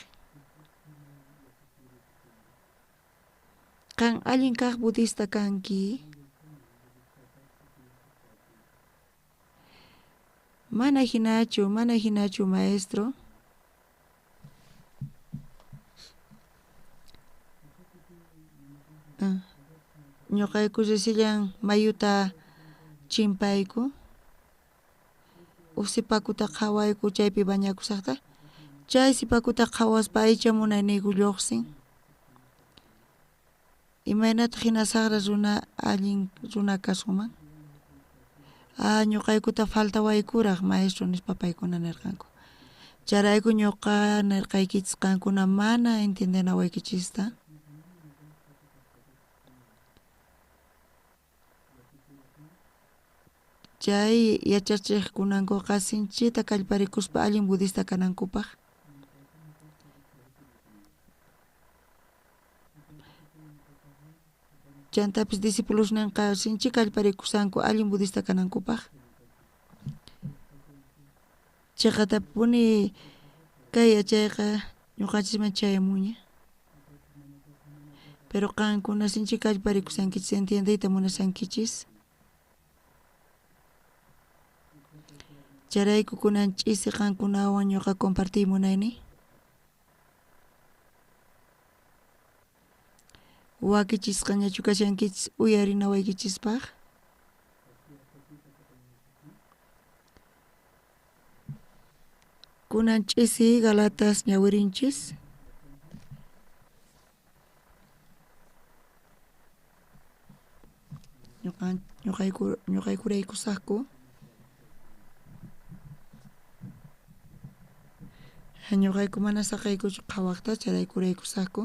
Qan allin kaq budista kanki. Mana hinachu, mana hinachu maestro. Ñuqayku risillan mayuta chimpayku. Uj sipakuta qhawayku chaypi bañakusaqta. Chay sipakuta qhawaspa aycha munayniyku lluqsin. Imaynataq hina saqra runa allin runa kasunman? Ñuqaykuta faltawaykuraq maestro nispa paykuna nirqanku. Chayrayku ñuqa nirqaykichis qankuna mana entiendenawaykichista. Chay yachachiqkunankuqa sinchita kallparikuspa allin budista kanankupaj. Chantapis discipulosninqa sinchi kallparikusanku allin budista kanankupaj. Chiqatapuni kay yachayqa ñuqanchisman chayamunña. Pero qankuna sinchi kallparikusankichis, entiendeyta munasankichis. Chayrayku kunan ch'isi qankunawan ñuqa compartiy munayni. Wakichisqañachu kashankichis uyarinawaykichispaj? Kunan ch'isi Galatas ñawirinchis. Ñuqaykuraykusaqku. Ñuqayku mana saqaykuchu qhawaqta chayraykuraykusaqku.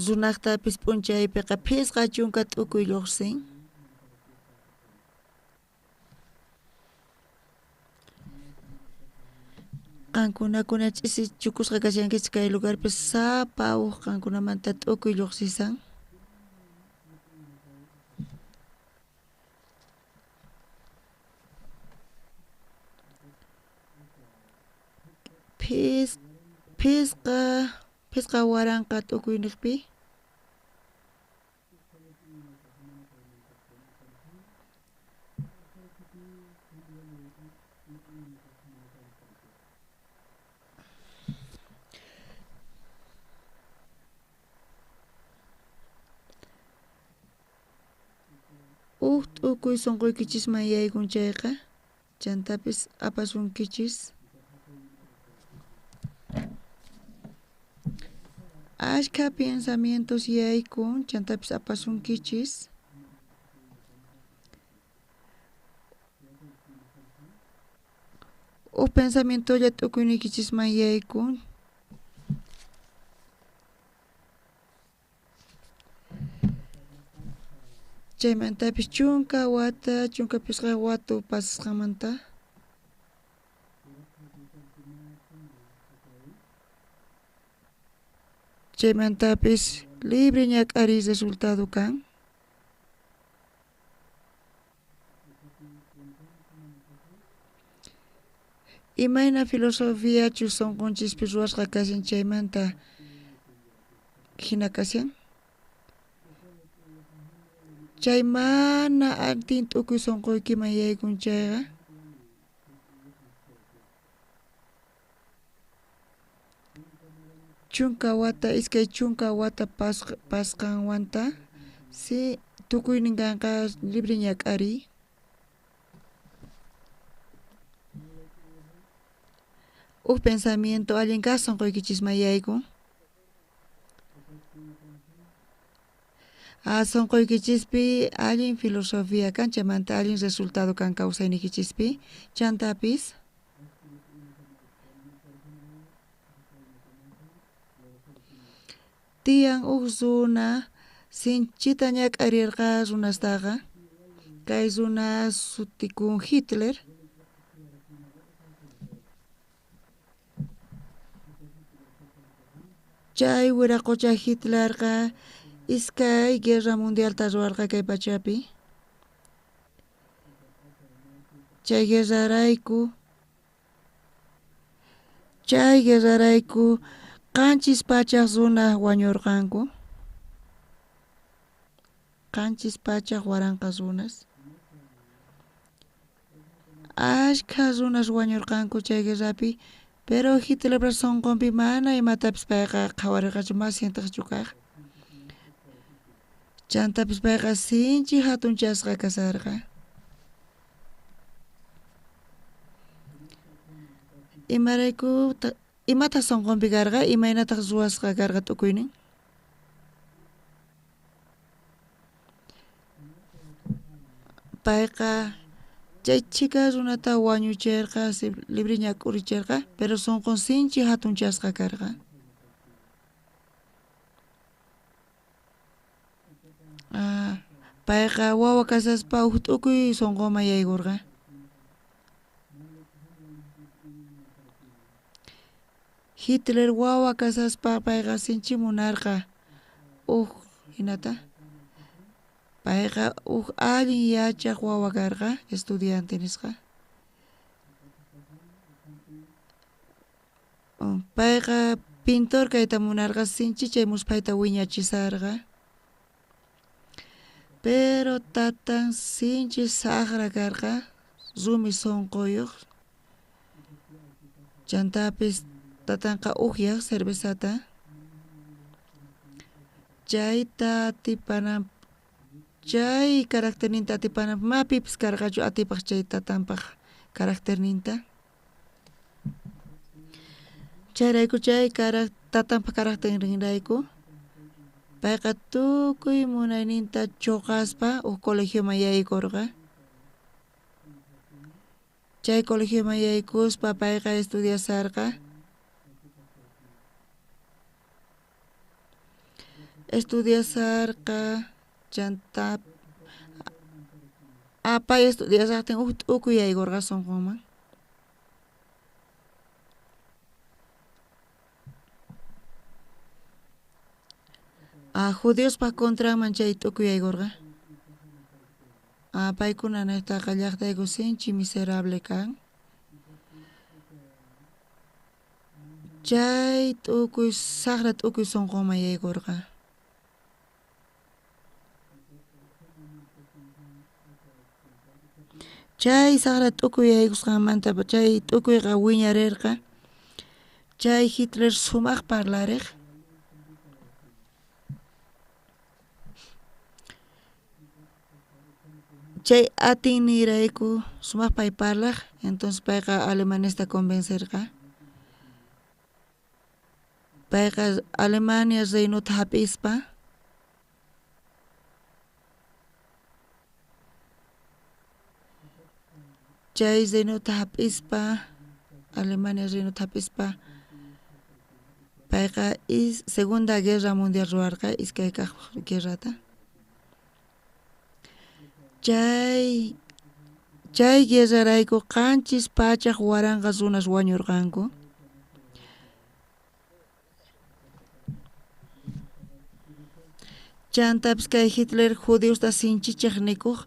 Runaqtapis p'unchaypiqa 50 t'ukuy lluqsin. Qankuna kuna ch'isi chukusqa kashankichis kay lugarpi sapa uj qankunamanta t'ukuy lluqsisan. 5000 t'ukuyniqpi. Uj t'ukuy sunquykichisman yaykun chayqa, chantapis apasunkichis. Ashkha pensamientos yaykun, chantapis apasunkichis. Uj pensamientolla t'ukuyniykichisman yaykun. Chaymantapis 10 wata, 15 watu pasasqanmanta. Chaymantapis libre ñak'ariy resultado kan. Imayna filosofiachus sunqunchispis ruwasqa kashan chaymanta hina kashan. Chay mana atin t'ukuy sunquykiman yaykun chayqa. 10 wata, 20 wata pasqanwanta, si tukuynin kanqa libre ñak'ariy. Uj pensamiento allin kaj sunquykichisman yaykun. Sunquykichispi allin filosofía kan, chaymanta allin resultado kan kawsayniykichispi, chantapis tiyan uj runa sinchita ñak'arirqa runastaqa. Kay runa sutikun Hitler. Chay wiraqocha Hitlerqa iskay guerra mundialta ruwarqa kay pachapi. Chay guerrarayku 700 runa wañurqanku. 700,000 runas. Ashkha runas wañurqanku chay guerrapi, pero Hitlerpa sunqunpi mana imatapis payqa qhawarirqachu, mas sientaqchu kaq. Chantapis payqa sinchi hatunchasqa kasarqa. Imarayku imataq sunqunpi karqa, imaynataq ruwasqa karqa t'ukuynin? Payqa chay chhika runata wañuchirqa, libre ñak'urichirqa, pero sunqun sinchi hatunchasqa karqa. Payqa wawa kasaspa uj t'ukuy sunquman yaykurqa. Hitler wawa kasaspa payqa sinchi munarqa uj hinata. Payqa uj allin yachaq wawa karqa, estudiante nisqa. Payqa pintor kayta munarqa, sinchi chay musphayta wiñachisarqa. Pero tatan sinchi saqra karqa, rumi sunquyuq. Chantapis tatanqa ukyaq cervezata. Chayta atipanan chay caracterninta atipananpaj mana pipis karqachu atipaj chay tatanpaj caracterninta. Chayrayku chay tatanpaj caracterninrayku payqa tukuy munayninta choqaspa uj colegioman yaykorqa. Chay colegioman yaykuspa payqa estudiasarqa. Estudiasarqa chantá pay estudiasajtin uj t'ukuy yaykorqa sonqonman. Judiospaj contranman chay t'ukuy yaykorqa. Paykuna nejtaqa llajtayku sinchi miserable kan. Chay t'ukuy sajra t'ukuy sonqonman yaykorqa. Chay sajra t'ukuy yaykusqanmanta chay t'ukuyqa wiñarerqa. Chay Hitler sumaj parlarej. Chay atiynirayku sumaj pay parlaj, entonces payqa alemanesta convencerqa. Payqa Alemania reinota jap'ispa chay reinota jap'ispa Alemania reinota jap'ispa payqa Segunda Guerra Mundial ruwarqa iskay kaj guerrata. Chay guerrarayku 700,000 runas wañurqanku. Chantapis kay Hitler judiosta sinchi chejnikuj,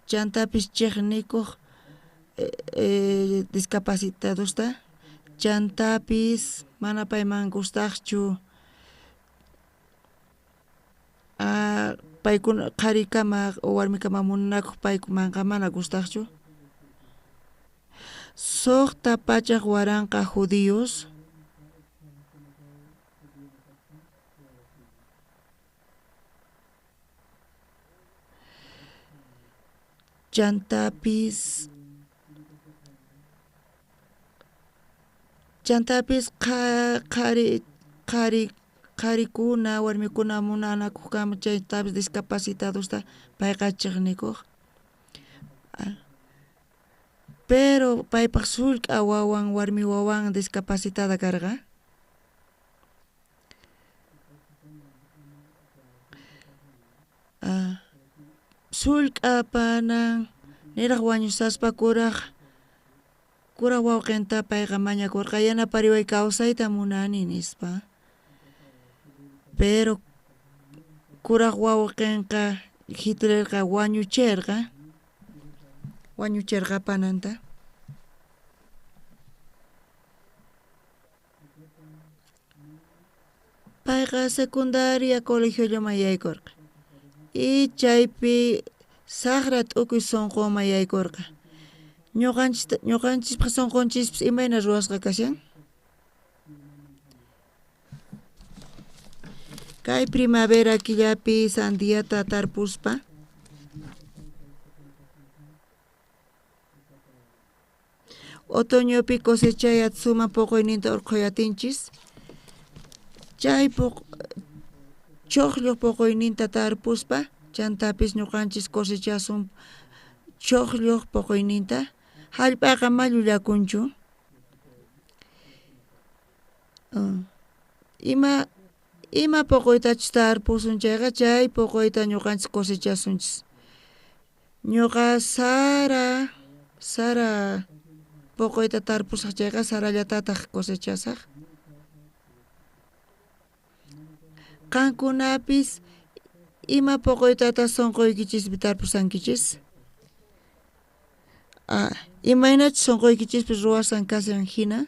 chantapis chejnikuj discapacitadosta, chantapis mana payman gustajchu paykuna qharikama o warmikama munanakuj paymanqa mana gustajchu. 600,000 judíos chantapis qharikuna warmikuna munanakujkama chaytapis discapacitadosta payqa chejnikuj. Pero paypaj sullk'a wawan warmi wawan discapacitada karqa. Sullk'a panan niraj wañusaspa kuraj wawqinta payqa mañakurqa yanapariway kawsayta munani nispa. Pero kuraj wawqinqa Hitlerqa wañucherqa pananta. Payqa secundaria colegiollaman yaykorqa. Y chaypi sajra t'ukuy sonqonman yaykorqa. Ñuqanchispaj sonqonchispis imayna ruwasqa kashan. Kay primavera killapi sandiata tarpuspa otoñopi cosechay atsuma poqoyninta urqhuyatinchis. Chay chojlluq poqoyninta tarpuspa chantapis ñuqanchis cosechasun chojlluq poqoyninta. Jallp'aqa ma llullakunchu. Ima poqoytachus tarpusun chayqa chay poqoyta ñuqanchis cosechasunchis. Ñuqa sara poqoyta tarpusaj chayqa sarallatataq cosechasaj. Qankunapis ima poqoytataq sonqoykichispi tarpusankichis. Imaynachus sonqoykichispi ruwasan kashan hina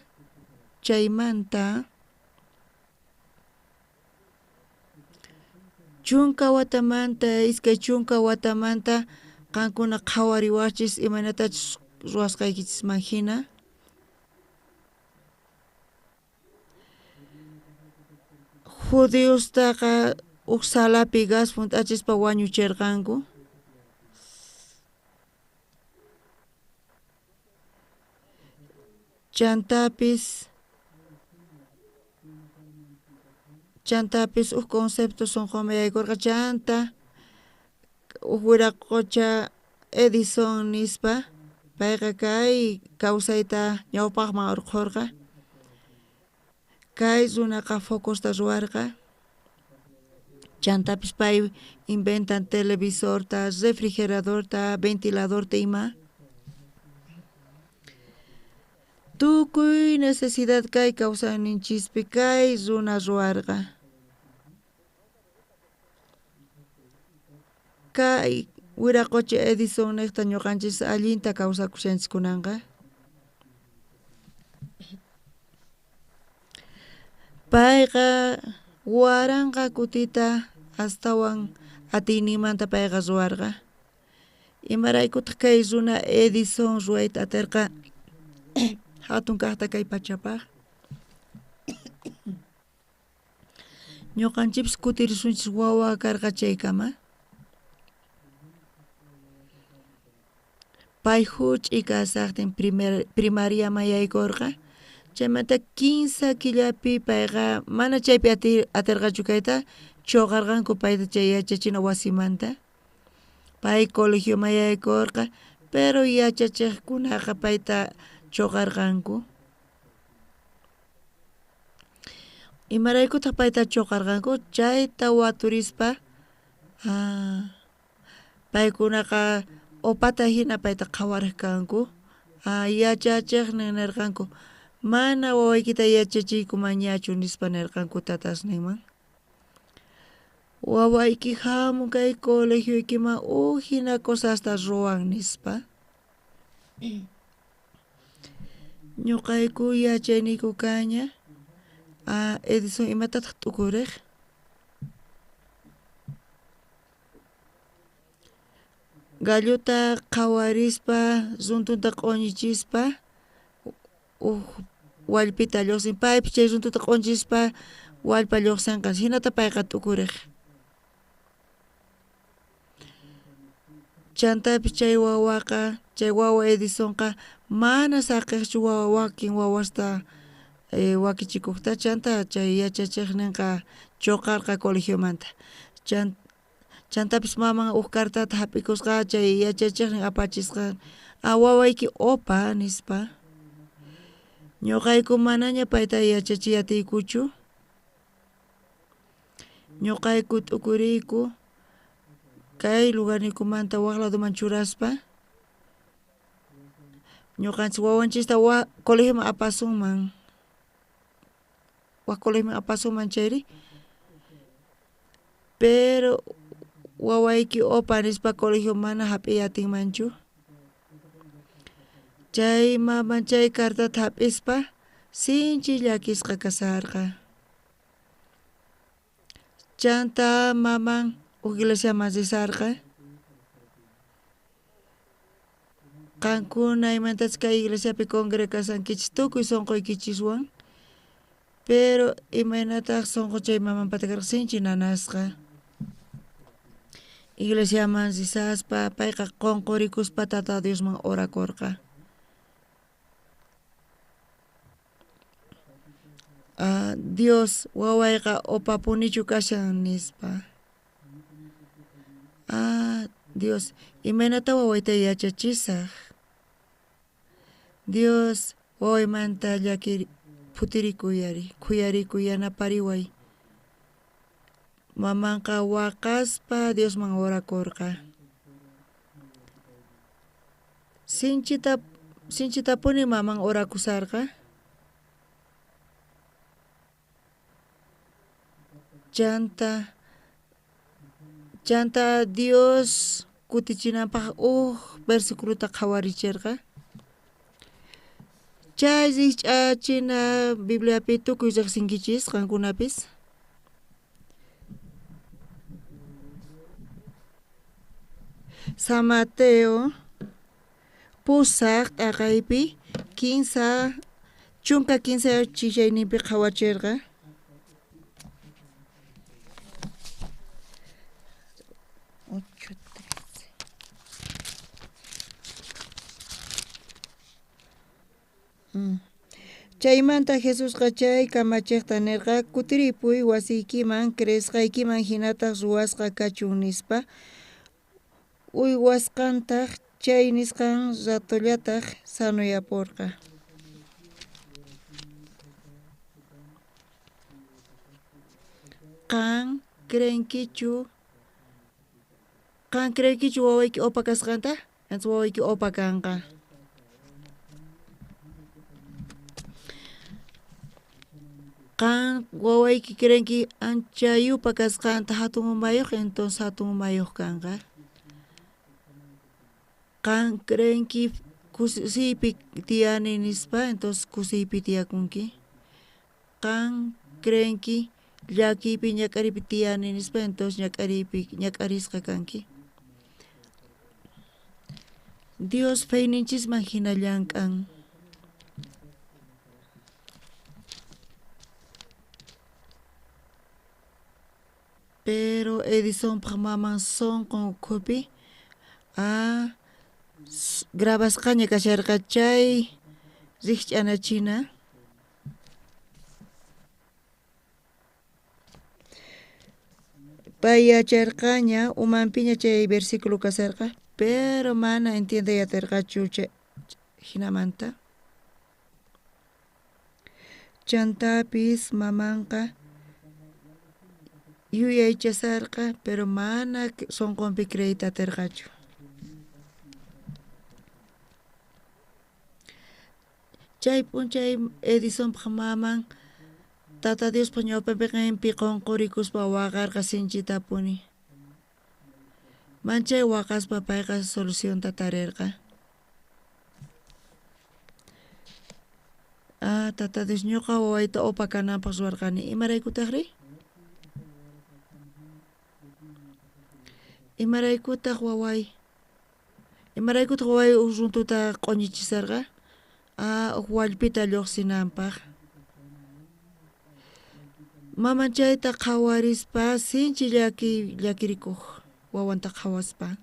chaymanta 10 watamanta 20 watamanta qankuna qhawariwachis imaynatachus ruwasqaykichisman hina. Judiostaqa Uj salapi gas junt'achispa wañucherqanku. Chantapis uj concepto sonqonman yaykorqa chanta uj wiraqocha Edison nispa payqa kay kawsayta ñawpaqman urqhorqa. Kay runaqa focosta ruwarqa. Chantapis pay inventan televisorta, refrigeradorta, ventiladorta ima. Tukuy necesidad kay kawsayninchispi kay runa ruwarqa. Kay wiraqocha Edison niqta ñuqanchis allinta kawsakushanchis kunanqa. Payqa 1000 kutita astawan atiyninmanta payqa ruwarqa. Imaraykutaq kay runa Edison ruwayta aterqa hatun kaqta kay pachapaq? Ñuqanchikpis kutirisunchis wawa karqa chaykama. Pay huch'i kasaqtin primariaman yaykurqa. Chaymanta 15 killapi payqa mana chaypi atirqachu kayta, choqarqanku payta chay yachachina wasimanta. Pay colegioman yaykurqa, pero yachachiqkunaqa payta choqarqanku. Imaraykutaq payta choqarqanku? Chayta waturispa paykunaqa opata hina payta qhawariq kanku. Yachachiqnin nirqanku, mana wawaykita yachachiykumanñachu nispa nirqanku tatasninman. Wawayki hamun kay colegioykiman uj hina cosasta ruwan nispa. Ñuqayku yachayniyku kaña. Edison imatataq t'ukuriq? Gallota qhawarispa, runtunta q'uñichispa, uj wallpita lluqsin. Paypis chay runtuta q'uñichispa wallpa lluqsinqa. Hinata payqa t'ukuriq. Chantapis chay wawaqa, chay wawa Edisonqa mana saqiqchu wawa wakin wawasta wakichikuqta. Chanta chay yachachiqninqa choqarqa colegiomanta. Chantapis maman uj cartata hap'ikusqa chay yachachiqnin apachisqa. Wawayki opa nispa. Ñuqayku manaña payta yachachiy atiykuchu. Ñuqayku t'ukuriyku kay lugarnikumanta waq ladoman churaspa. Ñuqanchis wawanchista colegioman apasunman. Waq colegioman apasunman chayri. Pero wawayki opa nispa colegio mana hap'iy atinmanchu. Chay maman chay cartata hap'ispa sinchi llakisqa kasarqa. Chanta maman uj iglesiaman risarqa. Qankuna imantachus kay iglesiapi congregasankichis tukuy sunquykichiswan. Pero imaynataq sunqu chay mamanpata karqa sinchi nanasqa. Iglesiaman risaspa payqa qunqurikuspa Tata Diosman orakurqa. Dios wawayqa opapunichu kashan nispa. Dios imaynata wawayta yachachisaq. Dios wawaymanta llakiri phutirikuyari khuyarikuy yanapariway. Mamanqa waqaspa Diosman orakurqa. Sinchitapuni maman orakusarqa. Chanta Dios kutichinanpaq uj versiculota qhawarichirqa. Chay rikch'achina Bibliapi tukuy riqsinkichis qankunapis. San Mateo pusaq t'aqaypi 13 chishayninpi qhawachirqa. Chaymanta Jesusqa chay kamachejta nerqa: Kutiripuy wasiykiman, creesqaykiman jinataj ruwasqa kachun, nispa. Uywasqantaj chay nisqan ratollataj sanoyaporqa. Qan creenkichu wawayki opa kasqanta? Entonces wawayki opa kanqa. Qan wawayki creenki ancha yupa kasqanta hatun umayuq, entonces hatun umayuq kanqa. Qan creenki kusiypi tiyani nispa, entonces kusiypi tiyakunki. Qan creenki llakiypi ñak'ariypi tiyani nispa, entonces ñak'arisqa kanki. Dios feyninchisman hina llank'an. Pero Edisonpaj maman sonqon ukhupi grabasqaña kasharqa chay rijch'anachina. Pay yacharqaña umanpiña chay versículo kasharqa, pero mana entiendey aterqachu jinamanta. Chantapis mamanqa yuyaychasarqa, pero mana sonqonpi creeyta aterqachu. Chay p'unchay Edisonpaj maman Tata Diospaj ñawpaqenpi qonqorikuspa waqarqa sinchitapuni. Manchay waqaspa payqa solucionta tarirqa. Tata Dios ñuqa wawayta opa kananpaj ruwarqani. Imaraykutajri? Imaraykutaq waway uj runtuta q'oñichisarqa? Uj wallpita lluqsinanpaj. Maman chayta qhawarispa sinchi llakirikuq wawanta qhawaspa.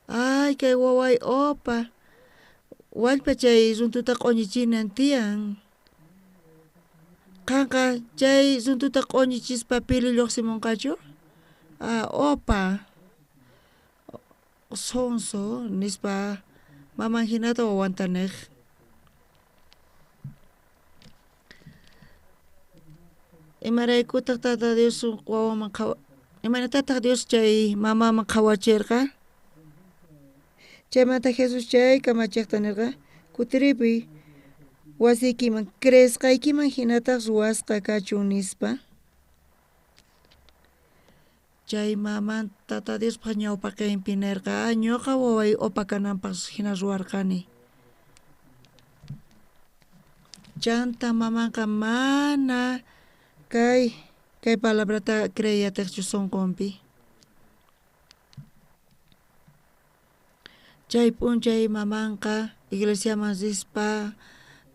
Ay, kay waway opa, wallpa chay runtuta q'oñichinan tiyan. Qanqa chay runtuta q'oñichispa pili lluqsimunqachu? Opa, sonso, nispa maman hinata wawanta niq. Imaraykutaq Tata Dios wawaman imaynatataq Dios chay mamaman qhawachirqa? Chaymanta Jesús chay kamachejta nirqa: Kutiripuy wasiykiman, creesqaykiman hinataq ruwasqa kachun, nispa. Chay maman Tata Diospaj ñawpaqenpi nirqa: ñuqa waway opa kananpaj hina ruwarqani. Chanta mamanqa mana kay palabrata creeyatiqchu sonqonpi. Chay p'unchay mamanqa iglesiaman rispa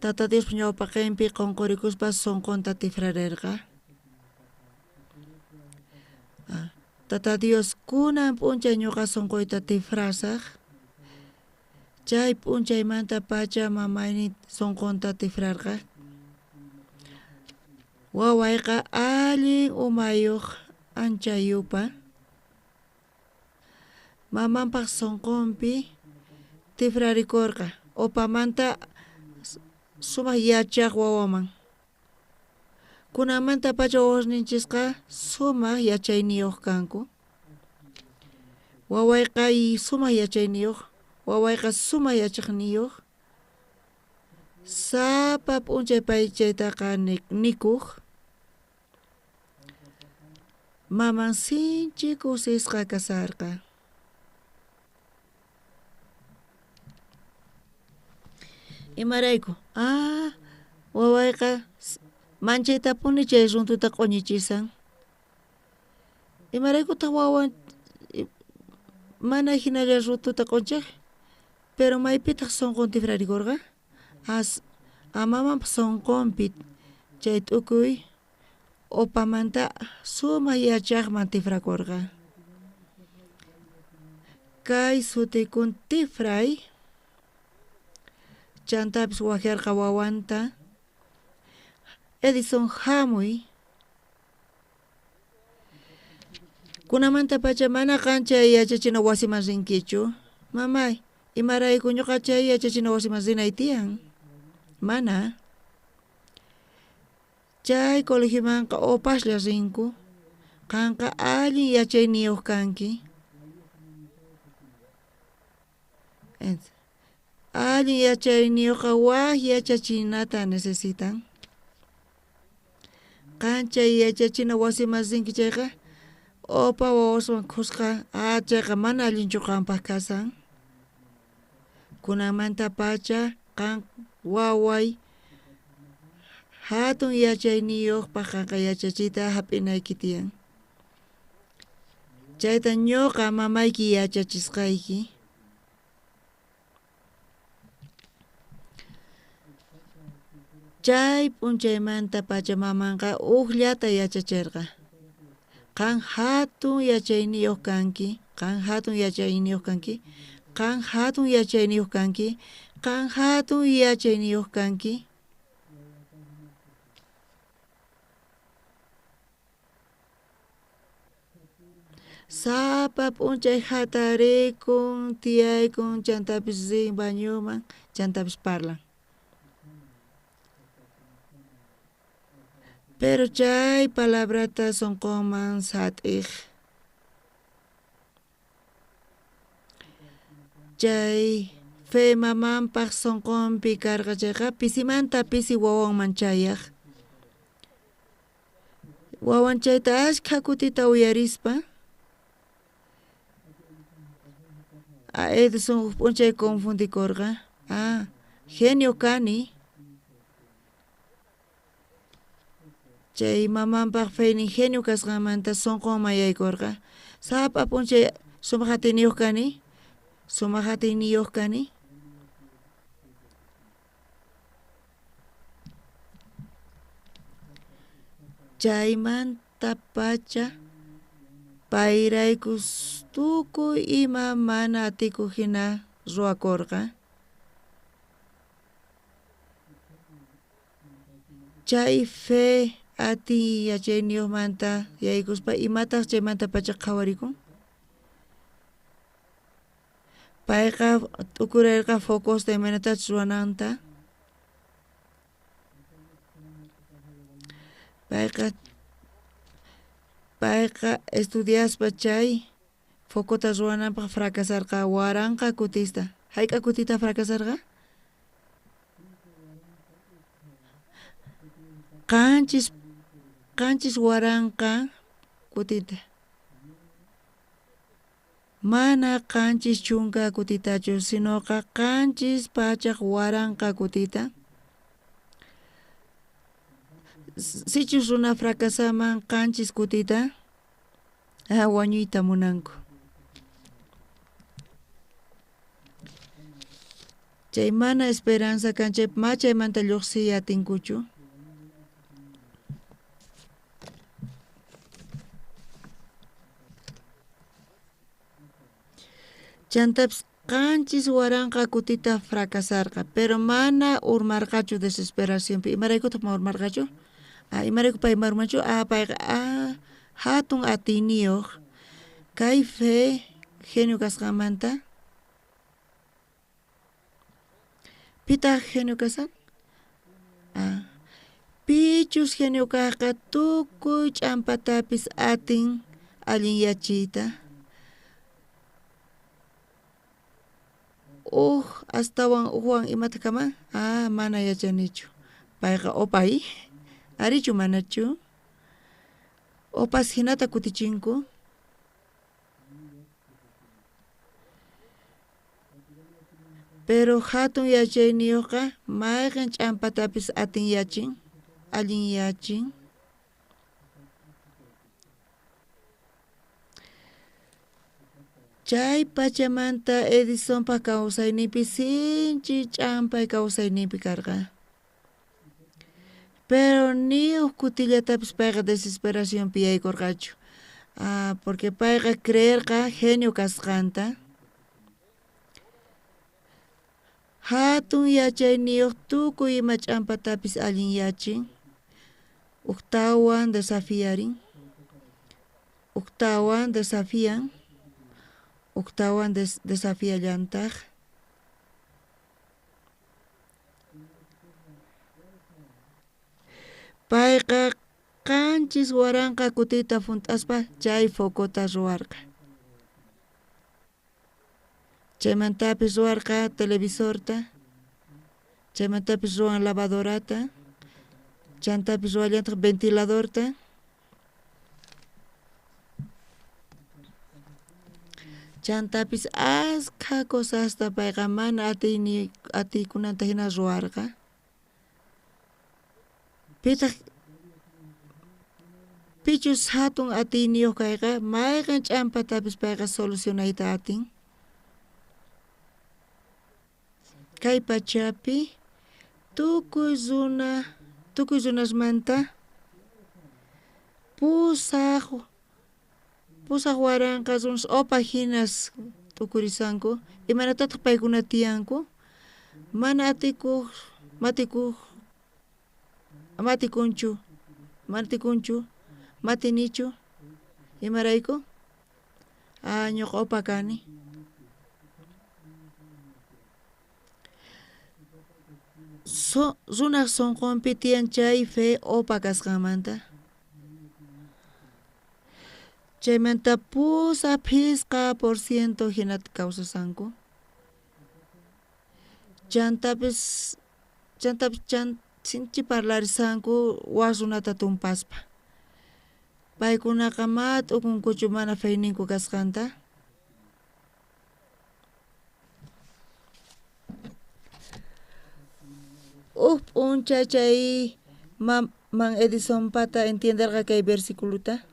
Tata Diospaj ñawpaqenpi qonqorikuspa sonqonta tifrarerqa. Tata Dios, kunan p'unchay ñuqa sonqoyta tifrasaj. Chay p'unchaymanta pacha mamayni sonqonta tifrarqa. Wawayqa allin umayuq ancha yupa. Mamanpaj sonqonpi tifrarikurqa opamanta sumaq yachaq wawaman. Kunanmanta pacha wawasninchisqa sumaq yachayniyuq kanku. Wawayqa sumaq yachayniyuq, wawayqa sumaq yachaqniyuq. Sapa p'unchay pay chaytaqa nikuq. Maman sinchi kusisqa kasarqa. Imarayku? Wawayqa manchaytapuni chay runtuta q'oñichisan. Imaraykutaq wawan mana hinalla runtuta q'onchej? Pero maypitaq sonqon tifrarikurqa? Mamanpaj sonqonpi chay t'ukuy opamanta sumaq yachaqman tifrakurqa. Kay sutikun tifray. Chantapis wajyarqa wawanta. Edison, hamuy. Kunamantapacha mana qan chay yachachina wasiman rinkichu. Mamay, imarayku ñuqa chay yachachina wasiman rinay tiyan? Mana. Chay colegiomanqa opaslla rinku. Qanqa allin yachayniyuq kanki. Allin yachayniyuqqa waj yachachinata necesitan. Qan chay yachachina wasiman rinki chayqa opa wawaswan khuska chayqa mana allinchu qanpaq kasan. Kunamantapacha qan waway hatun yachayniyuqpaq qanqa yachachiyta hap'inayki tiyan. Chayta ñuqa mamayki yachachisqayki. Chay p'unchaymantapacha mamanqa ujllata yachachirqa. Qan hatun yachayniyuq kanki, qan hatun yachayniyuq kanki, qan hatun yachayniyuq kanki, qan hatun yachayniyuq kanki. Sapa p'unchay hatarikun, tiyaykun, chantapis rin bañuman, chantapis parlan. Pero chay palabrata sunqunman sat'iq. Chay fe mamanpaq sunqunpi karqa chayqa pisimanta pisi wawanman chayaq. Wawan chayta ashkha kutita uyarispa Edison huk p'unchay confundikurqa. Genio kani. Chay mamanpaq feynin genio kasqanmanta sunqunman yaykurqa. Sapa p'unchay sumaq atiyniyuq kani, sumaq atiyniyuq kani. Chaymantapacha payrayku tukuy ima mana atikuq hina ruwakurqa. Chay fe atiy yachayniyuqmanta yaykuspa imataq chaymantapacha qhawarikun? Payqa t'ukurarqa focosta imaynatachus ruwananta. Payqa estudiaspa chay focota ruwananpaq fracasarqa waranqa kutista. Hayk'a kutita fracasarqa? Qanchis waranqa kutita. Mana 70 kutitachu, sinoqa 700,000 kutita. Sichus runa fracasaman 7 kutita, wañuyta munanku. Chay mana esperanza kan, chay machaymanta lluqsiy atinkuchu. Chantapis 7,000 kutita fracasarqa, pero mana urmarqachu desesperacionpi. Imaraykutaq ma urmarqachu? Imarayku pay ma urmanchu? Payqa hatun atiyniyuq kay fe genio kasqanmanta. Pitaq genio kasan? Pichus genio kaqqa tukuy ch'ampatapis atin allinyachiyta. Astawan ujwan imata kama? Mana yachanichu. Payqa opay. Arichu manachu? Opas hinata kutichinku. Pero hatun yachayniyuqqa mayqin ch'ampatapis atin yachin, allin yachin. Chay pachamanta Edisonpa kawsayninpi sinchi ch'ampay kawsayninpi karqa. Pero ni huk kutillatapis payqa desesperacionpi yaykurqachu. Porque payqa creerqa genio kasqanta. Hatun yachayniyuq tukuy ima ch'ampatapis allinyachin. Ujtawan desafiarin. Ujtawan desafian. Ujtawan desafiallantaj. Payqa 7000 kutita junt'aspa chay focota ruwarqa. Chaymantapis ruwarqa televisorta, chaymantapis ruwan lavadorata, chantapis ruwallantaq ventiladorta. Chantapis askha cosasta payqa mana atiykunanta hina ruwarqa. Pitaq pichus hatun atiyniyuq kayqa mayqin ch'ampatapis payqa solucionayta atin. Kay pachapi tukuy runasmanta 8000 runas opa hinas t'ukurisanku. Imaynatataq paykuna tiyanku? Mana matikunchu, matinichu, imarayku? Ñuqa opa kani. Runaj sunqunpi tiyan chay fe opa kasqanmanta. Chaymanta 85% hinata kawsasanku. Chantapis sinchi parlarisanku wak runata tumpaspa. Paykunaqa ma t'ukunkuchu mana feyninku kasqanta. Uj p'unchay chay man Edisonpata entienderqa kay versiculuta.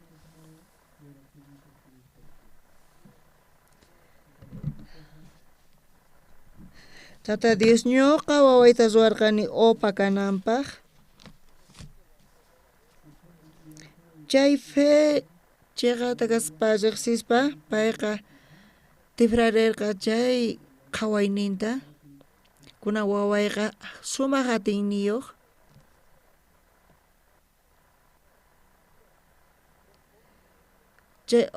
Tata Dios ñuqa wawayta ruwarqani opa kananpaq. Chay fe chiqata kaspa riqsispa payqa tifrarirqa chay qhawayninta. Kunan wawayqa sumaq atiyniyuq. Chay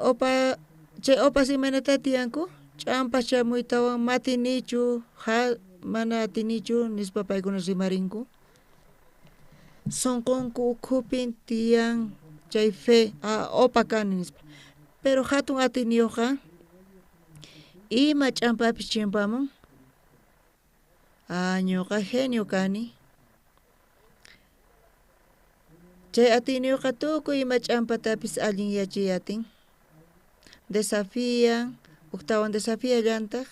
opas imaynata tiyanku? Ch'ampas chamuytawan matinichu, mana atinichu nispa paykuna rimarinku. Sunqunku ukhupin tiyan chay fe, opa kani nispa. Pero hatun atiyniyuqqa ima ch'ampapis chimpamun. Ñuqa genio kani. Chay atiyniyuqqa tukuy ima ch'ampatapis allinyachiy atin. Desafian, ujtawan desafiallantaq.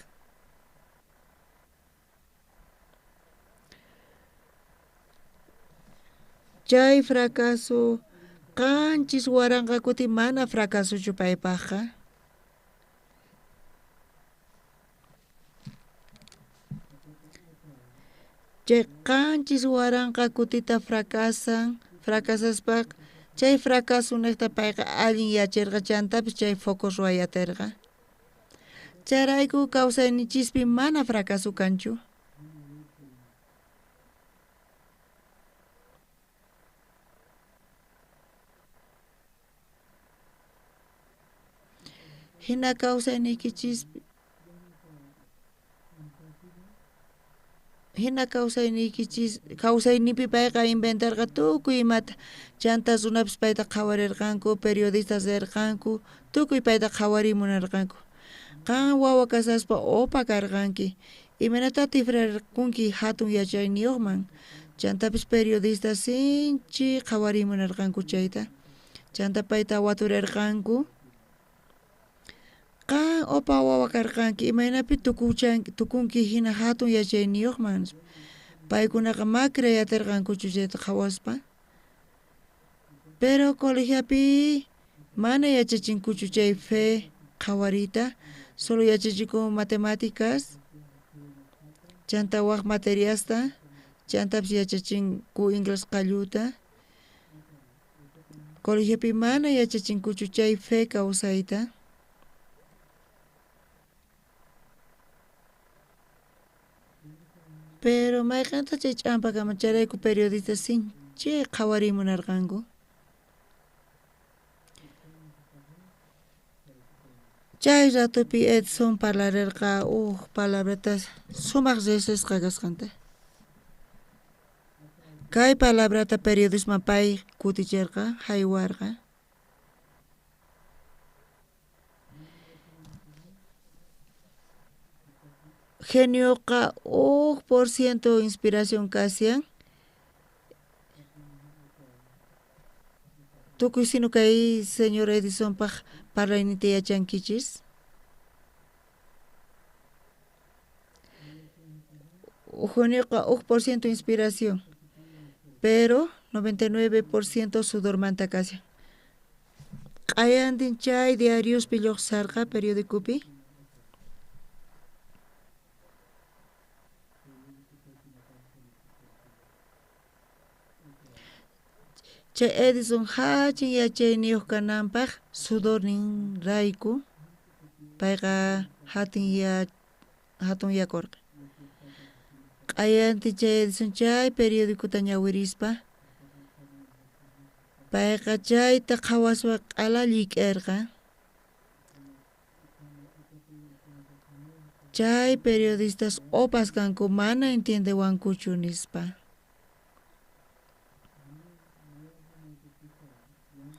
Chay fracaso 7000 kuti mana fracasochu paypaqqa. Chay 7000 kutita fracasaspa chay fracaso niqta payqa allin yachirqa chantapis chay foco ruway atirqa. Chayrayku kawsayninchispi mana fracaso kanchu. Hina kawsayniykichispi kawsayninpi payqa inventarqa tukuy imata. Chanta runapis payta qhawarirqanku, periodistas rirqanku, tukuy payta qhawariy munarqanku. Qan wawa kasaspa opa karqanki. Imaynata tifrarqunki hatun yachayniyuqman. Chantapis periodistas sinchi qhawariy munarqanku chayta. Chanta payta waturirqanku. Qan opa wawa karqanki, imaynapi tukunki hina hatun yachayniyuqman. Paykunaqa ma creyatirqankuchu chayta qhawaspa. Pero colegiapi mana yachachinkuchu chay fe qhawariyta, solo yachachinku matemáticas, chanta wak materiasta, chantapis yachachinku inglés qalluta. Colegiopi mana yachachinkuchu chay fe kawsayta. mayqentaq chay ch'ampa kanman? Chayrayku periodistas sinchi qhawariy munarqanku. Chay ratopi Edison parlarerqa uj palabrata sumaq riqsisqa kasqanta. Kay palabrata periodisman pay kuticherqa, jaywarqa. Genioqa 1% inspiración kashan. Tukuy sino kay señor Edisonpaj parlayninta yachankichis. Genioqa 1% inspiración, pero 99% sudormanta kashan. Q'ayantin chay diariospi lluqsarqa periodicopi. Chay Edison jachin yachayniyuq kananpaq sudorninrayku payqa hatun yakurqa. Q'ayantin chay Edison chay periodicota ñawirispa payqa chayta qhawaspa q'ala llik'erqa. Chay periodistas opas kanku mana entiendewankuchu nispa.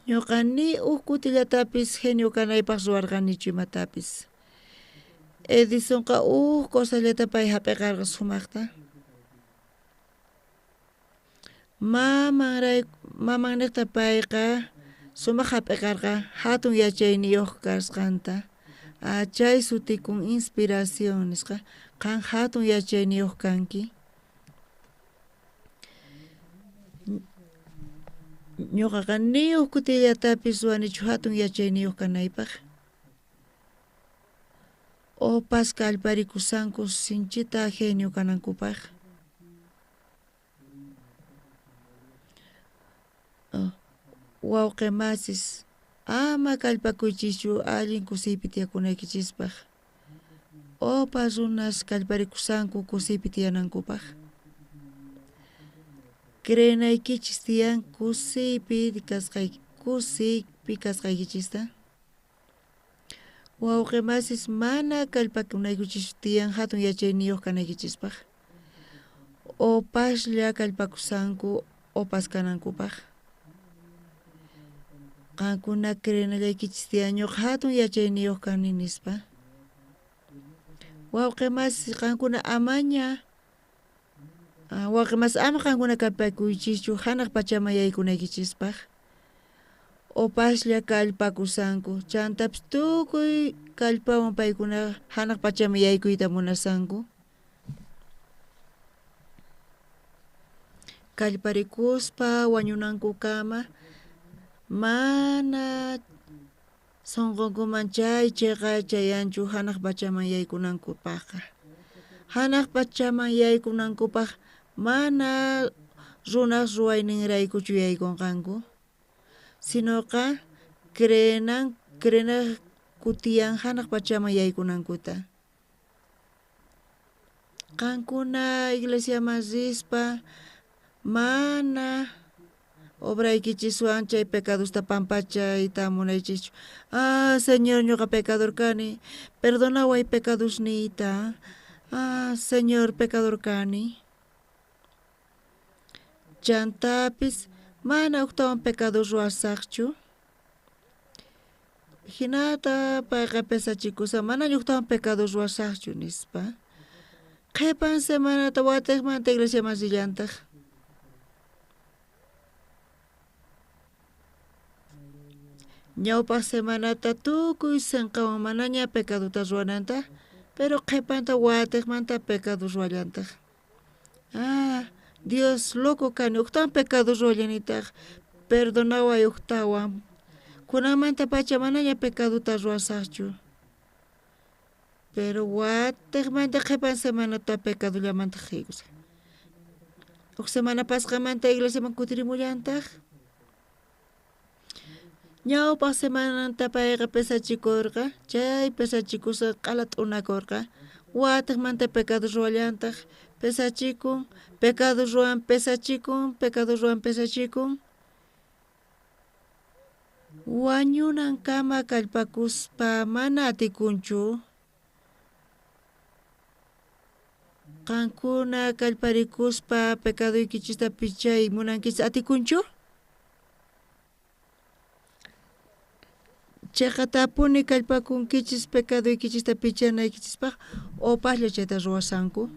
Ñuqa ni uj kutillatapis genio kanaypaq ruwarqanichu imatapis. Edisonqa uj cosallata pay hap'iqarqa sumaqta. Mamanniqta payqa sumaq hap'iqarqa hatun yachayniyuq kasqanta. Chay sutikun inspiración nisqa. Qan hatun yachayniyuq kanki. Ñuqaqa ni uj kutillatapis ruwanichu hatun yachayniyuq kanaypaq. Opas kallparikusanku sinchita genio kanankupaq. Wawqi masis, ama kallpakuychischu allin kusiypi tiyakunaykichispaq. Opas runas kallparikusanku kusiypi tiyanankupaq. Creenaykichis tiyan kusiypi kasqaykichista. Wawqi masis, mana kallpakunaykichis tiyan hatun yachayniyuq kanaykichispaq. Opaslla kallpakusanku opas kanankupaq. Qankuna creenallaykichis tiyan ñuqa hatun yachayniyuq kani nispa. Wawqi masis, qankuna amaña wawqi masis, ama qankuna kallpakuychischu hanaq pachaman yaykunaykichispaq. Opaslla kallpakusanku, chantapis tukuy kallpawan paykuna hanaq pachaman yaykuyta munasanku. Kallparikuspa wañunankukama mana sunqunkuman chay chiqa chayanchu hanaq pachaman yaykunankupaqqa. Hanaq pachaman yaykunankupaq mana runaq ruwayninraykuchu yaykunqanku, sinoqa creenanku tiyan hanaq pachaman yaykunankuta. Qankuna iglesiaman rispa mana obraykichiswan chay pecadosta pampachayta munaychischu. Ah, Señor, ñuqa pecador kani, perdonaway pecadosniyta. Ah, Señor, pecador kani. Chantapis mana ujtawan pecado ruwasaqchu. Hinata payqa pesachikusa mana ujtawan pecado ruwasaqchu nispa. Qhipan semanata watiqmanta iglesiaman rillantaq. Ñawpaq semanata tukuy sinqawan manaña pecadota ruwananta, pero qhipanta watiqmanta pecado ruwallantaq. Ah, Dios, loco kani, ujtawan pecado ruwallanitaq, perdonaway ujtawan. Kunanmanta pacha manaña pecadota ruwasaqchu. Pero watiqmanta qhipan semanata pecadollamantaq haykusaq. Uj semana pasqamanta iglesiaman kutirimullantaq. Ñawpaq semananta payqa pesachikurqa, chay pesachikusqa q'ala t'unakurqa. Watejmanta pecado ruwallantaj, pesachikun, pecado ruwan, pesachikun, pecado ruwan, pesachikun. Wañunankama kallpakuspa mana atikunchu. Qankuna kallparikuspa pecadoykichista pichay munankichis atikunchu? Cheqatapuni kallpakunkichis pecadoykichista pichanaykichispaj opaslla chayta ruwasanku.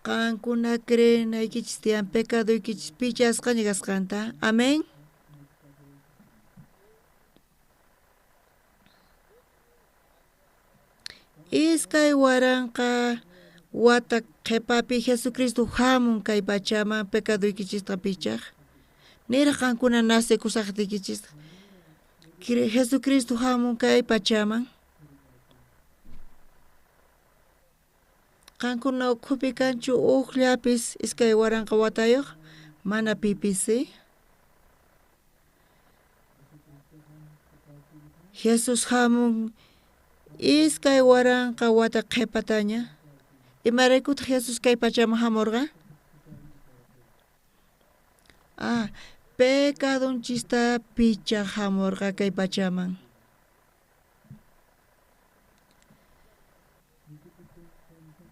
Qankuna creenaykichis tiyan pecadoykichis pichasqaña kasqanta. Amén. 2000 wata qhepapi Jesucristo hamun kay pachaman pecadoykichista pichaj. Niraj qankuna nacekusajtiykichis Jesucristo hamun kay pachaman. Qankuna ukhupi kanchu ujllapis 2000 watayuq, mana pipis. Jesús hamun 2000 wata qhepataña. Imaraykutaq Jesús kay pachaman hamurqa? Ah, pecadonchista pichaj hamurqa kay pachaman.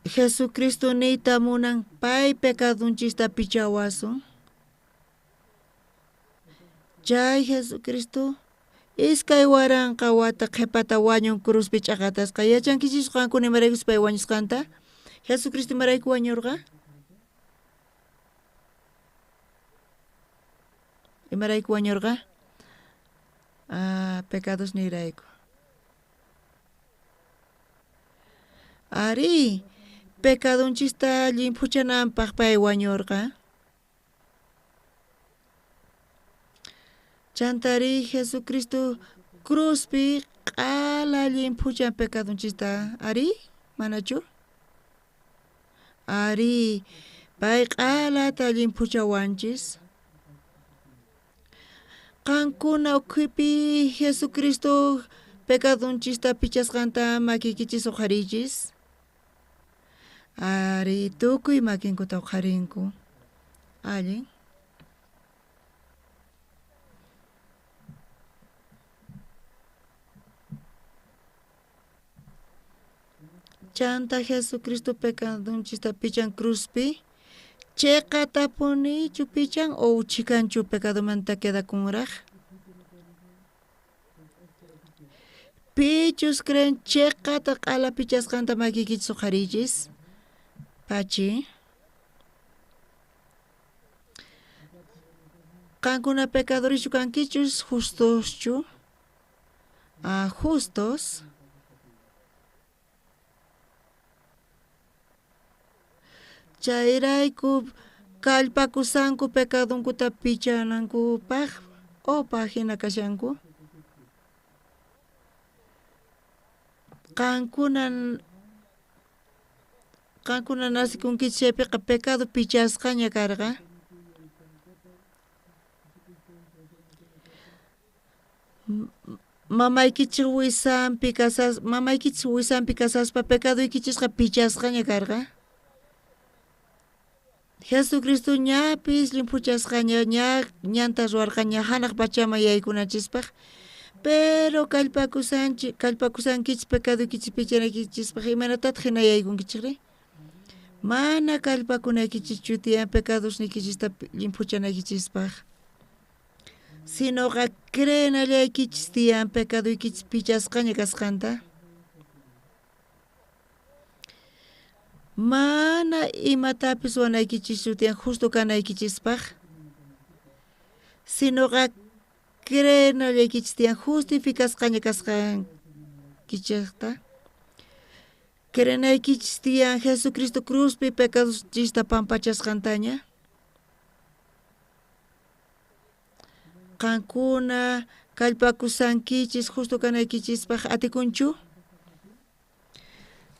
Jesucristo niyta munan pay pecadonchista pichawasun. Chay Jesucristo 2000 wata qhepata wañun cruzpi ch'aqatasqa. Yachankichischu qankuna imaraykus pay wañusqanta? Jesucristo imarayku wañurqa? Imarayku wañurqa? Ah, pecados nirayku. Ari, pecadonchista llimphuchananpaj pay wañurqa. Chantari Jesucristo cruzpi q'ala llimphuchan pecadonchista. Ari, manachu? Ari, pay q'alata llimphuchawanchis. Qankuna ukhupi Jesucristo pecadonchista pichasqanta makiykichis uqhariychis. Ari, tukuy makinkuta uqharinku. Allin. Chanta Jesucristo pecadonchista pichan cruzpi. Cheqatapunichu pichan o chikanchu pecadomanta quedakunraj? Pichus creen cheqata q'ala pichasqanta makiykichis uqhariychis. Pachi. Qankuna pecadorichu kankichus justoschu? Ah, justos. Chayrayku kallpakusanku pecadonkuta pichanankupaj opa hina kashanku. Qankuna nacikunkichis chaypiqa pecado pichasqaña karqa. Mamaykichis wisanpi kasaspa pecadoykichisqa pichasqaña karqa. Jesucristo ñapis llimphuchasqaña ña ñanta ruwarqaña hanaq pachaman yaykunanchispaj. Pero kallpakusankichis pecadoykichis pichanaykichispaj imaynatataq hina yaykunkichikri? Mana kallpakunaykichischu tiyan pecadosniykichista llimphuchanaykichispaj. Sinoqa creenallaykichis tiyan pecadoykichis pichasqaña kasqanta. Mana imatapis wanaykichischu tiyan justo kanaykichispaj. Sinoqa creenallaykichis tiyan justificasqaña kasqankichejta. Creenaykichis tiyan Jesucristo cruzpi pecadoschista pampachasqantaña. Qankuna kallpakusankichis justo kanaykichispaj atikunchu?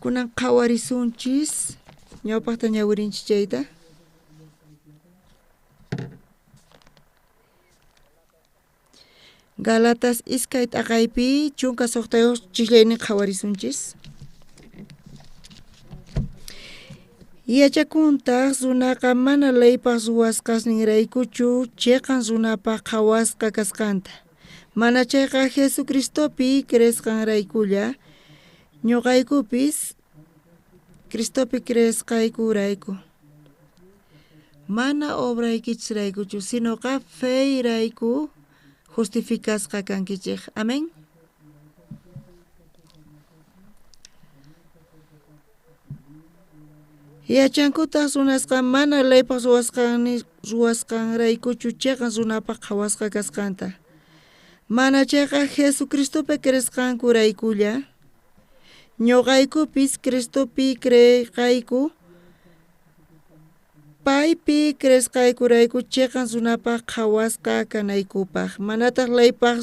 Kunan qhawarisunchis ñawpaqta ñawirinchis chayta. Galatas 2 t'aqaypi 16 chislaynin qhawarisunchis. Yachakuntaj runaqa mana leypaj ruwasqasninraykuchu cheqan runapaj qhawasqa kasqanta. Mana chayqa Jesucristopi creesqanraykulla, ñuqaykupis Cristopi creesqaykurayku. Mana obraykichisraykuchu, sinoqa feyrayku justificasqa kankichej. Amén. Yachankutaj runasqa mana leypaj ruwasqanraykuchu cheqan runapaj qhawasqa kasqanta. Mana chayqa Jesucristopi creesqankuraykulla. Ñuqaykupis Cristopi creeqayku, paypi creesqaykurayku cheqan runapaj qhawasqa kanaykupaj. Manataj leypaj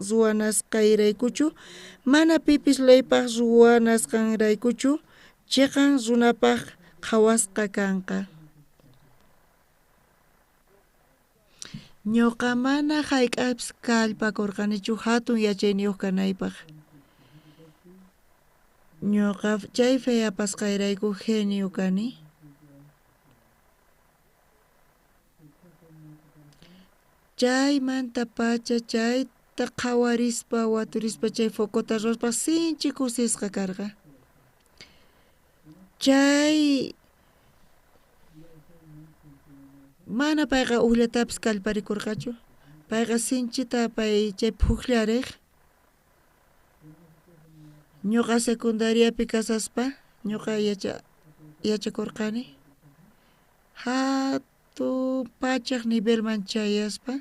ruwanasqayraykuchu, mana pipis leypaj ruwanasqanraykuchu cheqan runapaj qhawasqa kanqa. Ñuqa mana hayk'apis kallpakurqanichu hatun yachayniyuq kanaypaq. Ñuqa chay fe apasqayrayku genio kani. Chaymantapacha chayta qhawarispa waturispa chay focota ruwaspa sinchi kusisqa karqa. Chay mana payqa ujllatapis kallparikurqachu. Payqa sinchita pay chay phujllariq. Ñuqa secundariapi kasaspa ñuqa yachakurqani. Hatun pachaj nivelman chayaspa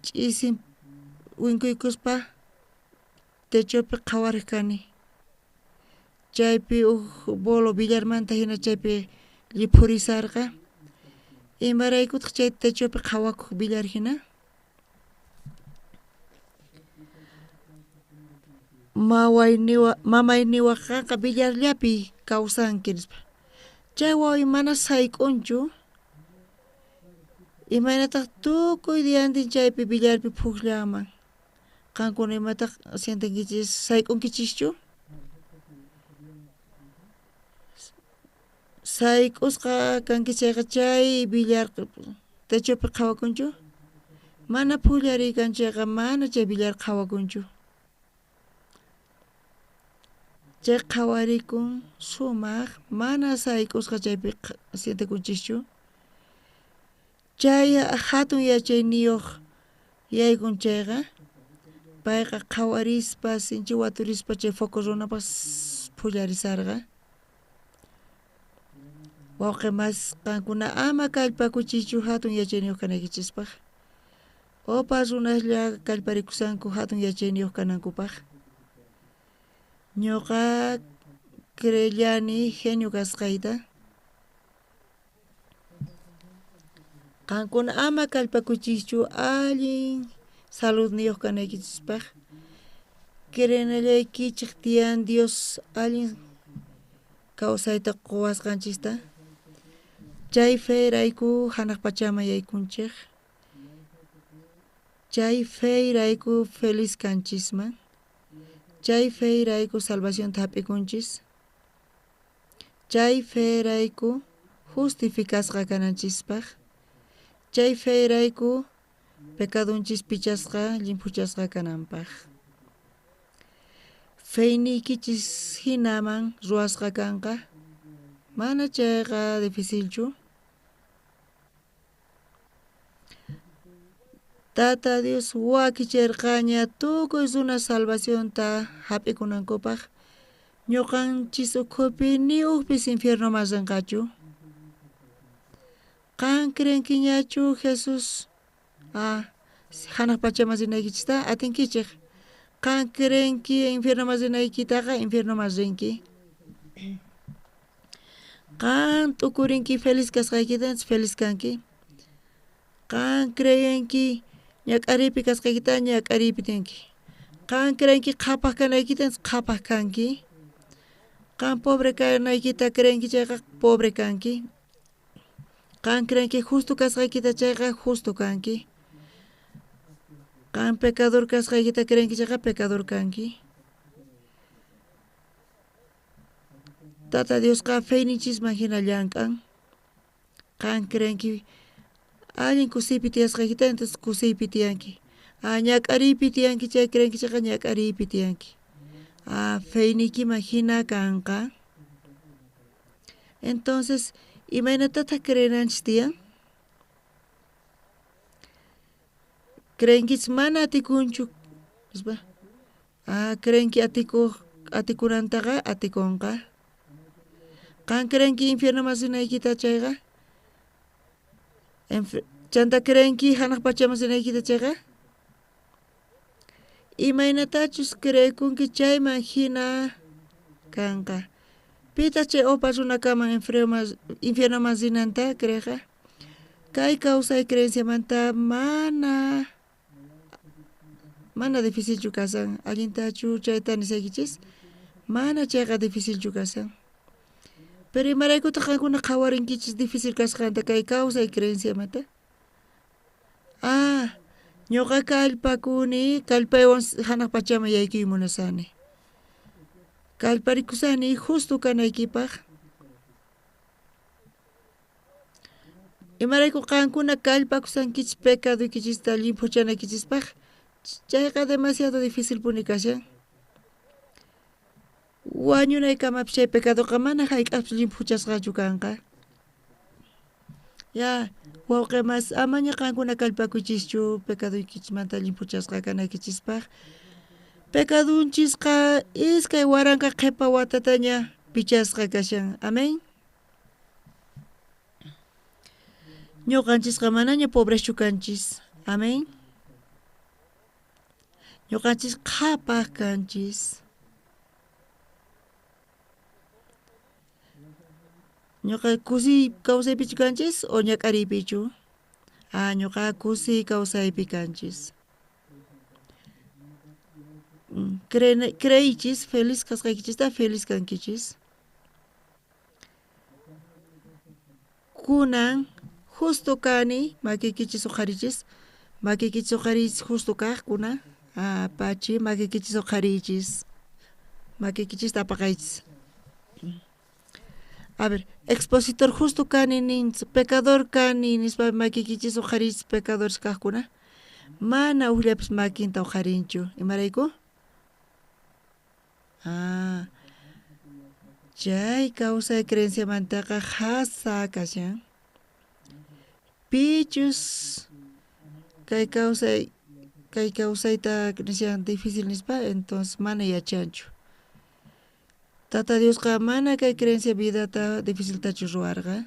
ch'isin winkuykuspa techopi qhawariq kani. Chaypi uj bolo billarmanta hina chaypi lliphurisarqa. Imaraykutaq chay techopi qhawakuq billar hina? Mamay niwaqqa billarllapi kawsanki nispa. Chay waway mana sayk'unchu. Imaynataq tukuy diantin chaypi billarpi phukllanman. Qankuna imataq sientenkichis sayk'unkichischu? Sayk'usqa kanki chayqa chay billar techopi qhawakunchu? Mana phullariy chayqa mana chay billar qhawakunchu. Chay qhawarikun sumaq mana sayk'usqa chaypi sientekunchischu. Chay hatun yachayniyuq yaykun chayqa payqa qhawarispa sinchi waturispa chay foco runapaq phullarisarqa. Wawqi mas qankuna ama kallpakuchiychu hatun yachayniyuq kanaykichispaq. Opa runaslla kallparikusanku hatun yachayniyuq kanankupaq. Ñuqa creellani genio kasqayta. Qankuna ama kallpakuchiychu allin saludniyuq kanaykichispaq. Creenallaykichik tiyan Dios allin kawsayta quwasqanchista. Chay feyrayku hanaq pachaman yaykunchik. Chay feyrayku feliz kanchisman. Chay feyrayku salvacionta hap'ikunchis. Chay feyrayku justificasqa kananchispaq. Chay feyrayku pecadunchis pichasqa llimphuchasqa kananpaq. Feyniykichis hinaman ruwasqa kanqa. Mana chayqa dificilchu. Tata Dios wakichirqaña tukuy runa salvacionta hap'ikunankupaq. Ñuqanchis ukhupi ni ujpis infiernoman rinqachu. Qan creenkiñachu Jesús hanaq pachaman rinaykichista atinkichik. Qan creenki infiernoman rinaykitaqa infiernoman rinki. Qan t'ukurinki feliz kasqaykita feliz kanki. Qan creenki ñak'ariypi kasqaykita ñak'ariypi tinki. Qan creenki qhapaq kanaykita qhapaq kanki. Qan pobre kanaykita creenki chayqa pobre kanki. Qan creenki justo kasqaykita chayqa justo kanki. Qan pecador kasqaykita creenki chayqa pecador kanki. Tata Diosqa feyninchisman hina llank'an. Qan creenki allin kusiypi tiyasqaykita, entonces kusiypi tiyanki. Ah, ñak'ariypi tiyanki chay creenki chayqa ñak'ariypi tiyanki. Ah, feyniykiman hina kanqa. Entonces, imaynatataq creenanchis tiyan? Creenkichis mana atikunchu, nispa. Ah, creenki atikunantaqa atikunqa. Qan creenki infiernoman rinaykita chayqa? Chanta creenki hanaq pachaman rinaykita chayqa? Imaynatachus creekunki chayman hina kanqa. Pitaq chay opa runakaman infiernoman rinanta creeqa? Kay kawsay creenciamanta mana difícilchu kashan. Allintachu chayta nisaykichis? Mana chayqa difícilchu kashan. Pero imaraykutaq qankuna qhawarinkichis difícil kasqanta kay kawsay creenciamanta? Ah, ñuqa kallpakuni, kallpaywan hanaq pachaman yaykuy munasani. Kallparikusani justo kanaykipaq. Imarayku qankuna kallpakusankichis pecaduykichista llimphuchanaykichispaq? Chayqa demasiado difícil puni kashan. Wañunaykamapis chay pecadoqa mana hayk'aqpis llimphuchasqachu kanqa. Ya, wawqi mas amaña qankuna kallpakuychischu pecadoykichismanta llimphuchasqa kanaykichispaq. Pecadunchisqa 2000 qhipa watataña pichasqa kashan. Amén. Ñuqanchisqa manaña pobreschu kanchis. Amén. Ñuqanchis qhapaq kanchis. Ñuqa kusiy kawsaypichu kanchis o ñak'ariypichu? Ah, ñuqa kusiy kawsaypi kanchis. Creeychis, feliz kasqaykichista, feliz kankichis. Kunan justo kani, makiykichis uqharichis, makiykichis uqharichis justo kaqkuna. Ah, pachi, makiykichis uqharichis, makiykichista apaqaychis. A ver, expositor justo kani nin, pecador kani nispa makiykichis uqharichis pecadores kaqkuna. Mana ujllapis makinta uqharinchu. Imarayku? Ah, chay kawsay creenciamantaqa jasa kashan. Pichus kay kawsayta nishan difícil nispa, entonces mana yachanchu. Tata Diosqa mana kay creencia vidata dificiltachu ruwarqa.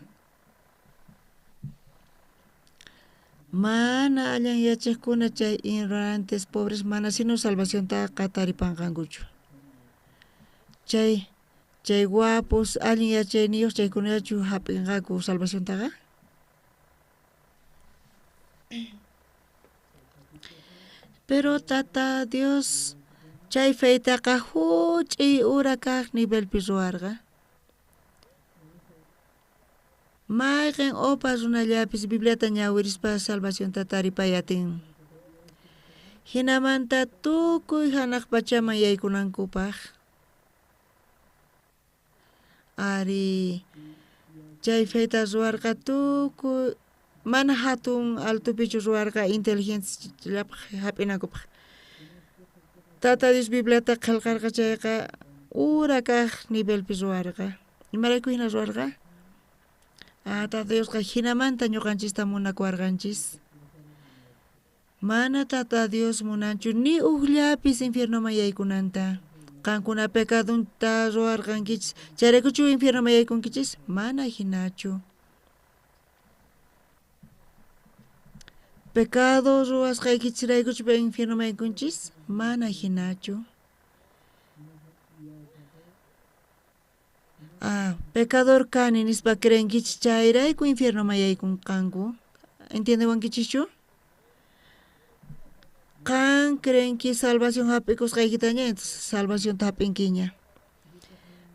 Mana allan yachaqkuna chay ignorantes pobres mana sino salvaciontaqa taripanqankuchu. Chay guapos allin yachayniyuq chaykunachu hap'inqaku salvaciontaqa? Pero Tata Dios chay feytaqa huch'iy ura kaq nivelpi ruwarqa. Mayqin opa runallapis Bibliata ñawirispa salvacionta taripay atin. Hinamanta tukuy hanaq pachaman yaykunankupaq. Ari, chay feyta ruwarqa tukuy mana hatun altopichu ruwarqa inteligenciallapaq hap'inankupaq. Tata Dios Bibliata qillqarqa chayqa ura kaq nivelpi ruwarqa. Imarayku hina ruwarqa? Ah, Tata Diosqa hinamanta ñuqanchista munakuwarqanchis. Mana Tata Dios munanchu ni ujllapis infiernoman yaykunanta. Qankuna pecadunta ruwarqankichis. Chayraykuchu infiernoman yaykunkichis? Mana hinachu. Pecado ruwasqaykichisraykuchu infiernoman yaykunchis? Mana hinachu. Ah, pecador kani nispa creenkichis chayrayku infiernoman yaykunqanku. ¿Entiendewankichischu? Qan creenki salvación hap'ikusqaykitaña, entonces salvacionta hap'inkiña.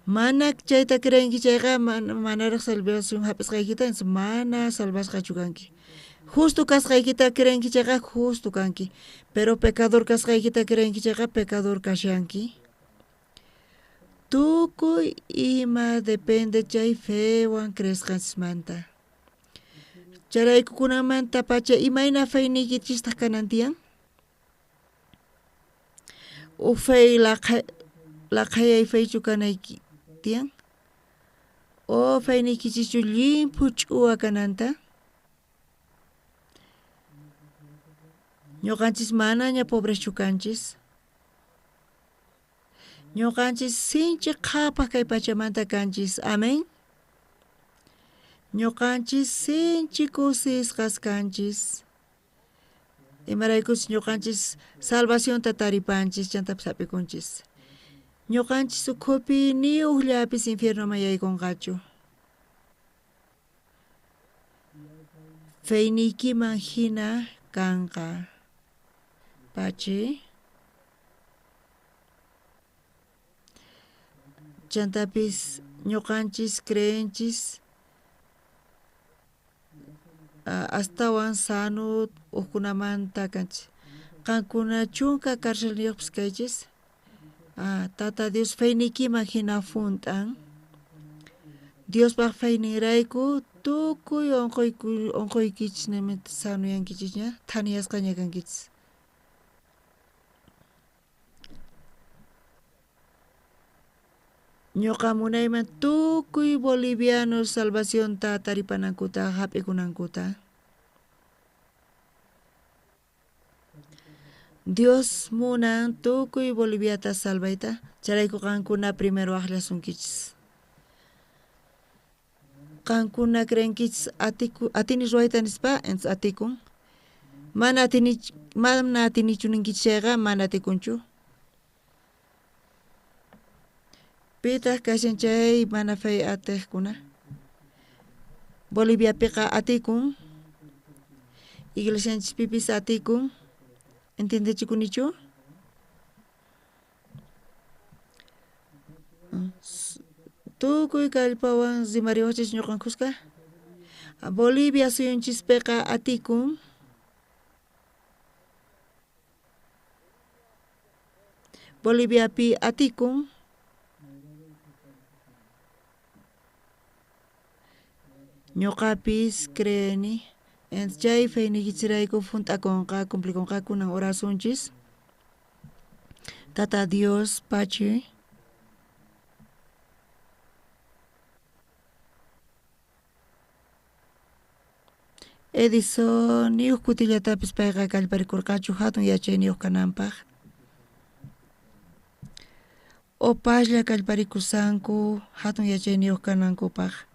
Mana chayta creenki chayqa manaraq salvación hap'isqaykita, entonces mana salvasqachu kanki. Justo kasqaykita creenki chayqa justo kanki. Pero pecador kasqaykita creenki chayqa pecador kashanki. Tukuy ima depende chay fewan creesqanchismanta. Chayrayku kunanmantapacha imayna feyniykichistaj kanan tiyan? Uj fey laqhayay feychu kanayki tiyan? O feyniykichischu llimphu ch'uwa kananta? Ñuqanchis manaña pobreschu kanchis. Ñuqanchis sinchi qhapaq kay pachamanta kanchis. Amén. Ñuqanchis sinchi kusisqas kanchis. Imaraykuchus ñuqanchis salvacionta taripanchis chantapis hap'ikunchis. Ñuqanchis ukhupi ni ujllapis infiernoman yaykunqachu. Feyniykiman hina kanqa. Pachi. Chantapis ñuqanchis creenchis astawan sano ujkunamanta kanchis. Qankuna chunka carcelniyuqpis kaychis. Tata Dios feyniykiman hina junt'an. Diospaq feyninrayku tukuy unquykichis sanoyankichisña, thaniyasqaña kankichis. Ñuqa munayman tukuy bolivianos salvacionta taripanankuta hap'ikunankuta. Dios munan tukuy Boliviata salvayta, chayrayku qankuna primero aqllasunkichis. Qankuna creenkichis atini ruwayta nispa, entonces atikun. Mana atinichu ninkichis chayqa mana atikunchu. Pitaq kashan chay mana fey atiqkuna. Boliviapiqa atikun. Iglesianchispipis atikun. Entiendechikunichu? Tukuy kallpawan rimariwachis ñuqan kuska. Bolivia suyunchispiqa atikun. Boliviapi atikun. Ñuqapis creeni. Chay feyniykichirayku junt'akunqa, cumplikunqa kunan orasunchis. Tata Dios, Pachi. Edison ni uj kutillatapis payqa kallparikurqachu hatun yachayniyuq kananpaq. Opaslla kallparikusanku hatun yachayniyuq kanankupaq.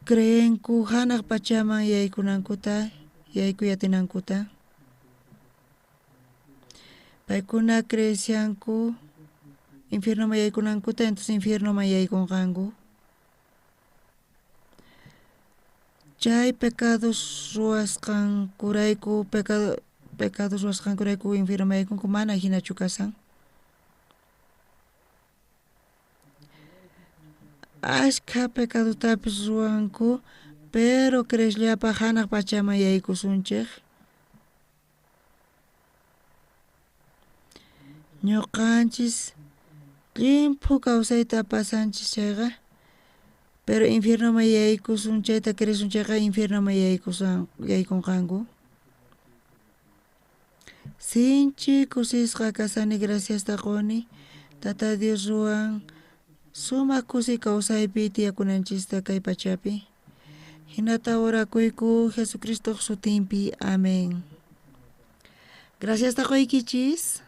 Creenku hanaq pachaman yaykunankuta, yaykuyatinankuta. Paykuna creeshanku infiernoman yaykunankuta, entonces infiernoman yaykunqanku. Chay pecados ruwasqankurayku, pecados ruwasqankurayku infiernoman yaykunku, mana hinachu kasan. Ashkha pecadotapis ruwanku, pero creesllapa hanaq pachaman yaykusunchik. Ñuqanchis llimphu kawsayta pasanchis chayqa, pero infiernoman yaykusun chayta creesun chayqa infiernoman yaykunqanku. Sinchi kusisqa kasani, graciasta quni. Tata Dios ruwan sumaq kusi kawsaypi tiyakunanchista kay pachapi. Hinata orakuyku Jesucristoq sutinpi. Amén. Gracias quykichis.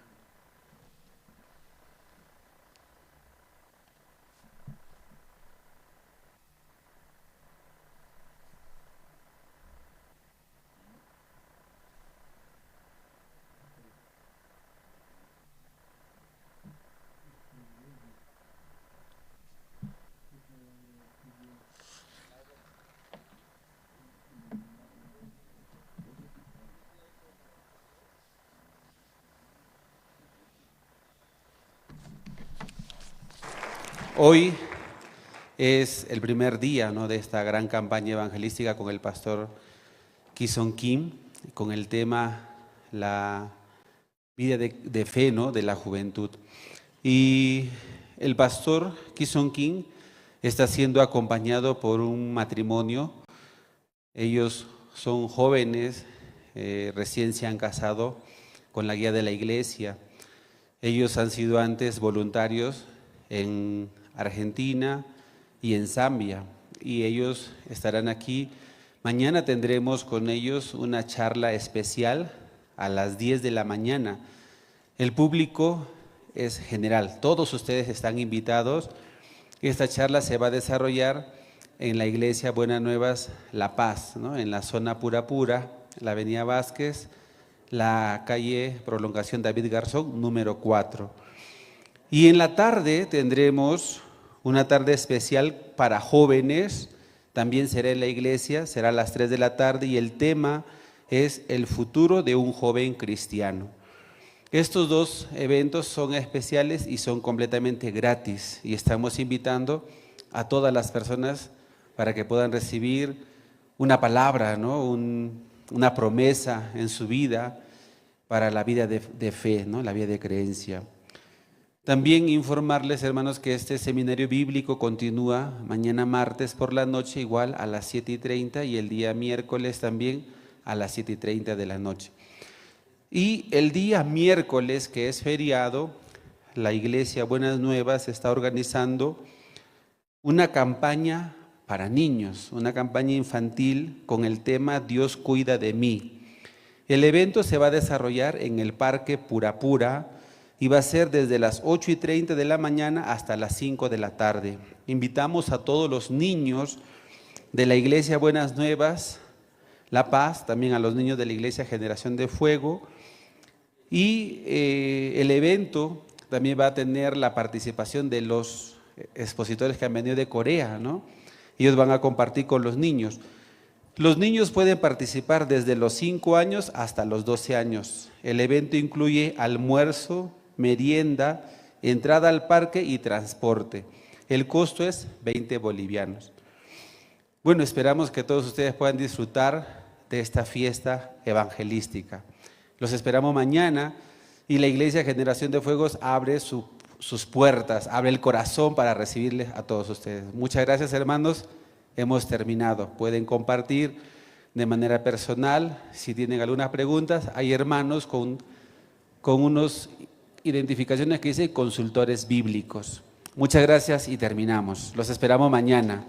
Hoy es el primer día, ¿no?, de esta gran campaña evangelística con el pastor Kison Kim, con el tema La vida de fe, ¿no? De la juventud. Y el pastor Kison King está siendo acompañado por un matrimonio. Ellos son jóvenes, recién se han casado con la guía de la iglesia. Ellos han sido antes voluntarios en Argentina y en Zambia, y ellos estarán aquí. Mañana tendremos con ellos una charla especial a las 10 de la mañana. El público es general, todos ustedes están invitados. Esta charla se va a desarrollar en la iglesia Buenas Nuevas La Paz, ¿no? En la zona Pura Pura, la avenida Vázquez, la calle Prolongación David Garzón, número 4. Y en la tarde tendremos una tarde especial para jóvenes, también será en la iglesia, será a las 3 de la tarde y el tema es el futuro de un joven cristiano. Estos dos eventos son especiales y son completamente gratis y estamos invitando a todas las personas para que puedan recibir una palabra, ¿no? Una promesa en su vida para la vida de fe, ¿no? La vida de creencia. También informarles, hermanos, que este seminario bíblico continúa mañana martes por la noche, igual a las 7:30, y el día miércoles también a las 7:30 de la noche. Y el día miércoles, que es feriado, la Iglesia Buenas Nuevas está organizando una campaña para niños, una campaña infantil con el tema Dios cuida de mí. El evento se va a desarrollar en el Parque Pura Pura y va a ser desde las 8:30 de la mañana hasta las 5 de la tarde. Invitamos a todos los niños de la Iglesia Buenas Nuevas, La Paz, también a los niños de la Iglesia Generación de Fuego. Y el evento también va a tener la participación de los expositores que han venido de Corea, ¿no? Ellos van a compartir con los niños. Los niños pueden participar desde los 5 años hasta los 12 años. El evento incluye almuerzo, merienda, entrada al parque y transporte. El costo es 20 bolivianos. Esperamos que todos ustedes puedan disfrutar de esta fiesta evangelística. Los esperamos mañana y la Iglesia Generación de Fuegos abre sus puertas, abre el corazón para recibirles a todos ustedes. Muchas gracias, hermanos. Hemos terminado. Pueden compartir de manera personal. Si tienen algunas preguntas, hay hermanos con unas identificaciones que dicen consultores bíblicos. Muchas gracias y terminamos. Los esperamos mañana.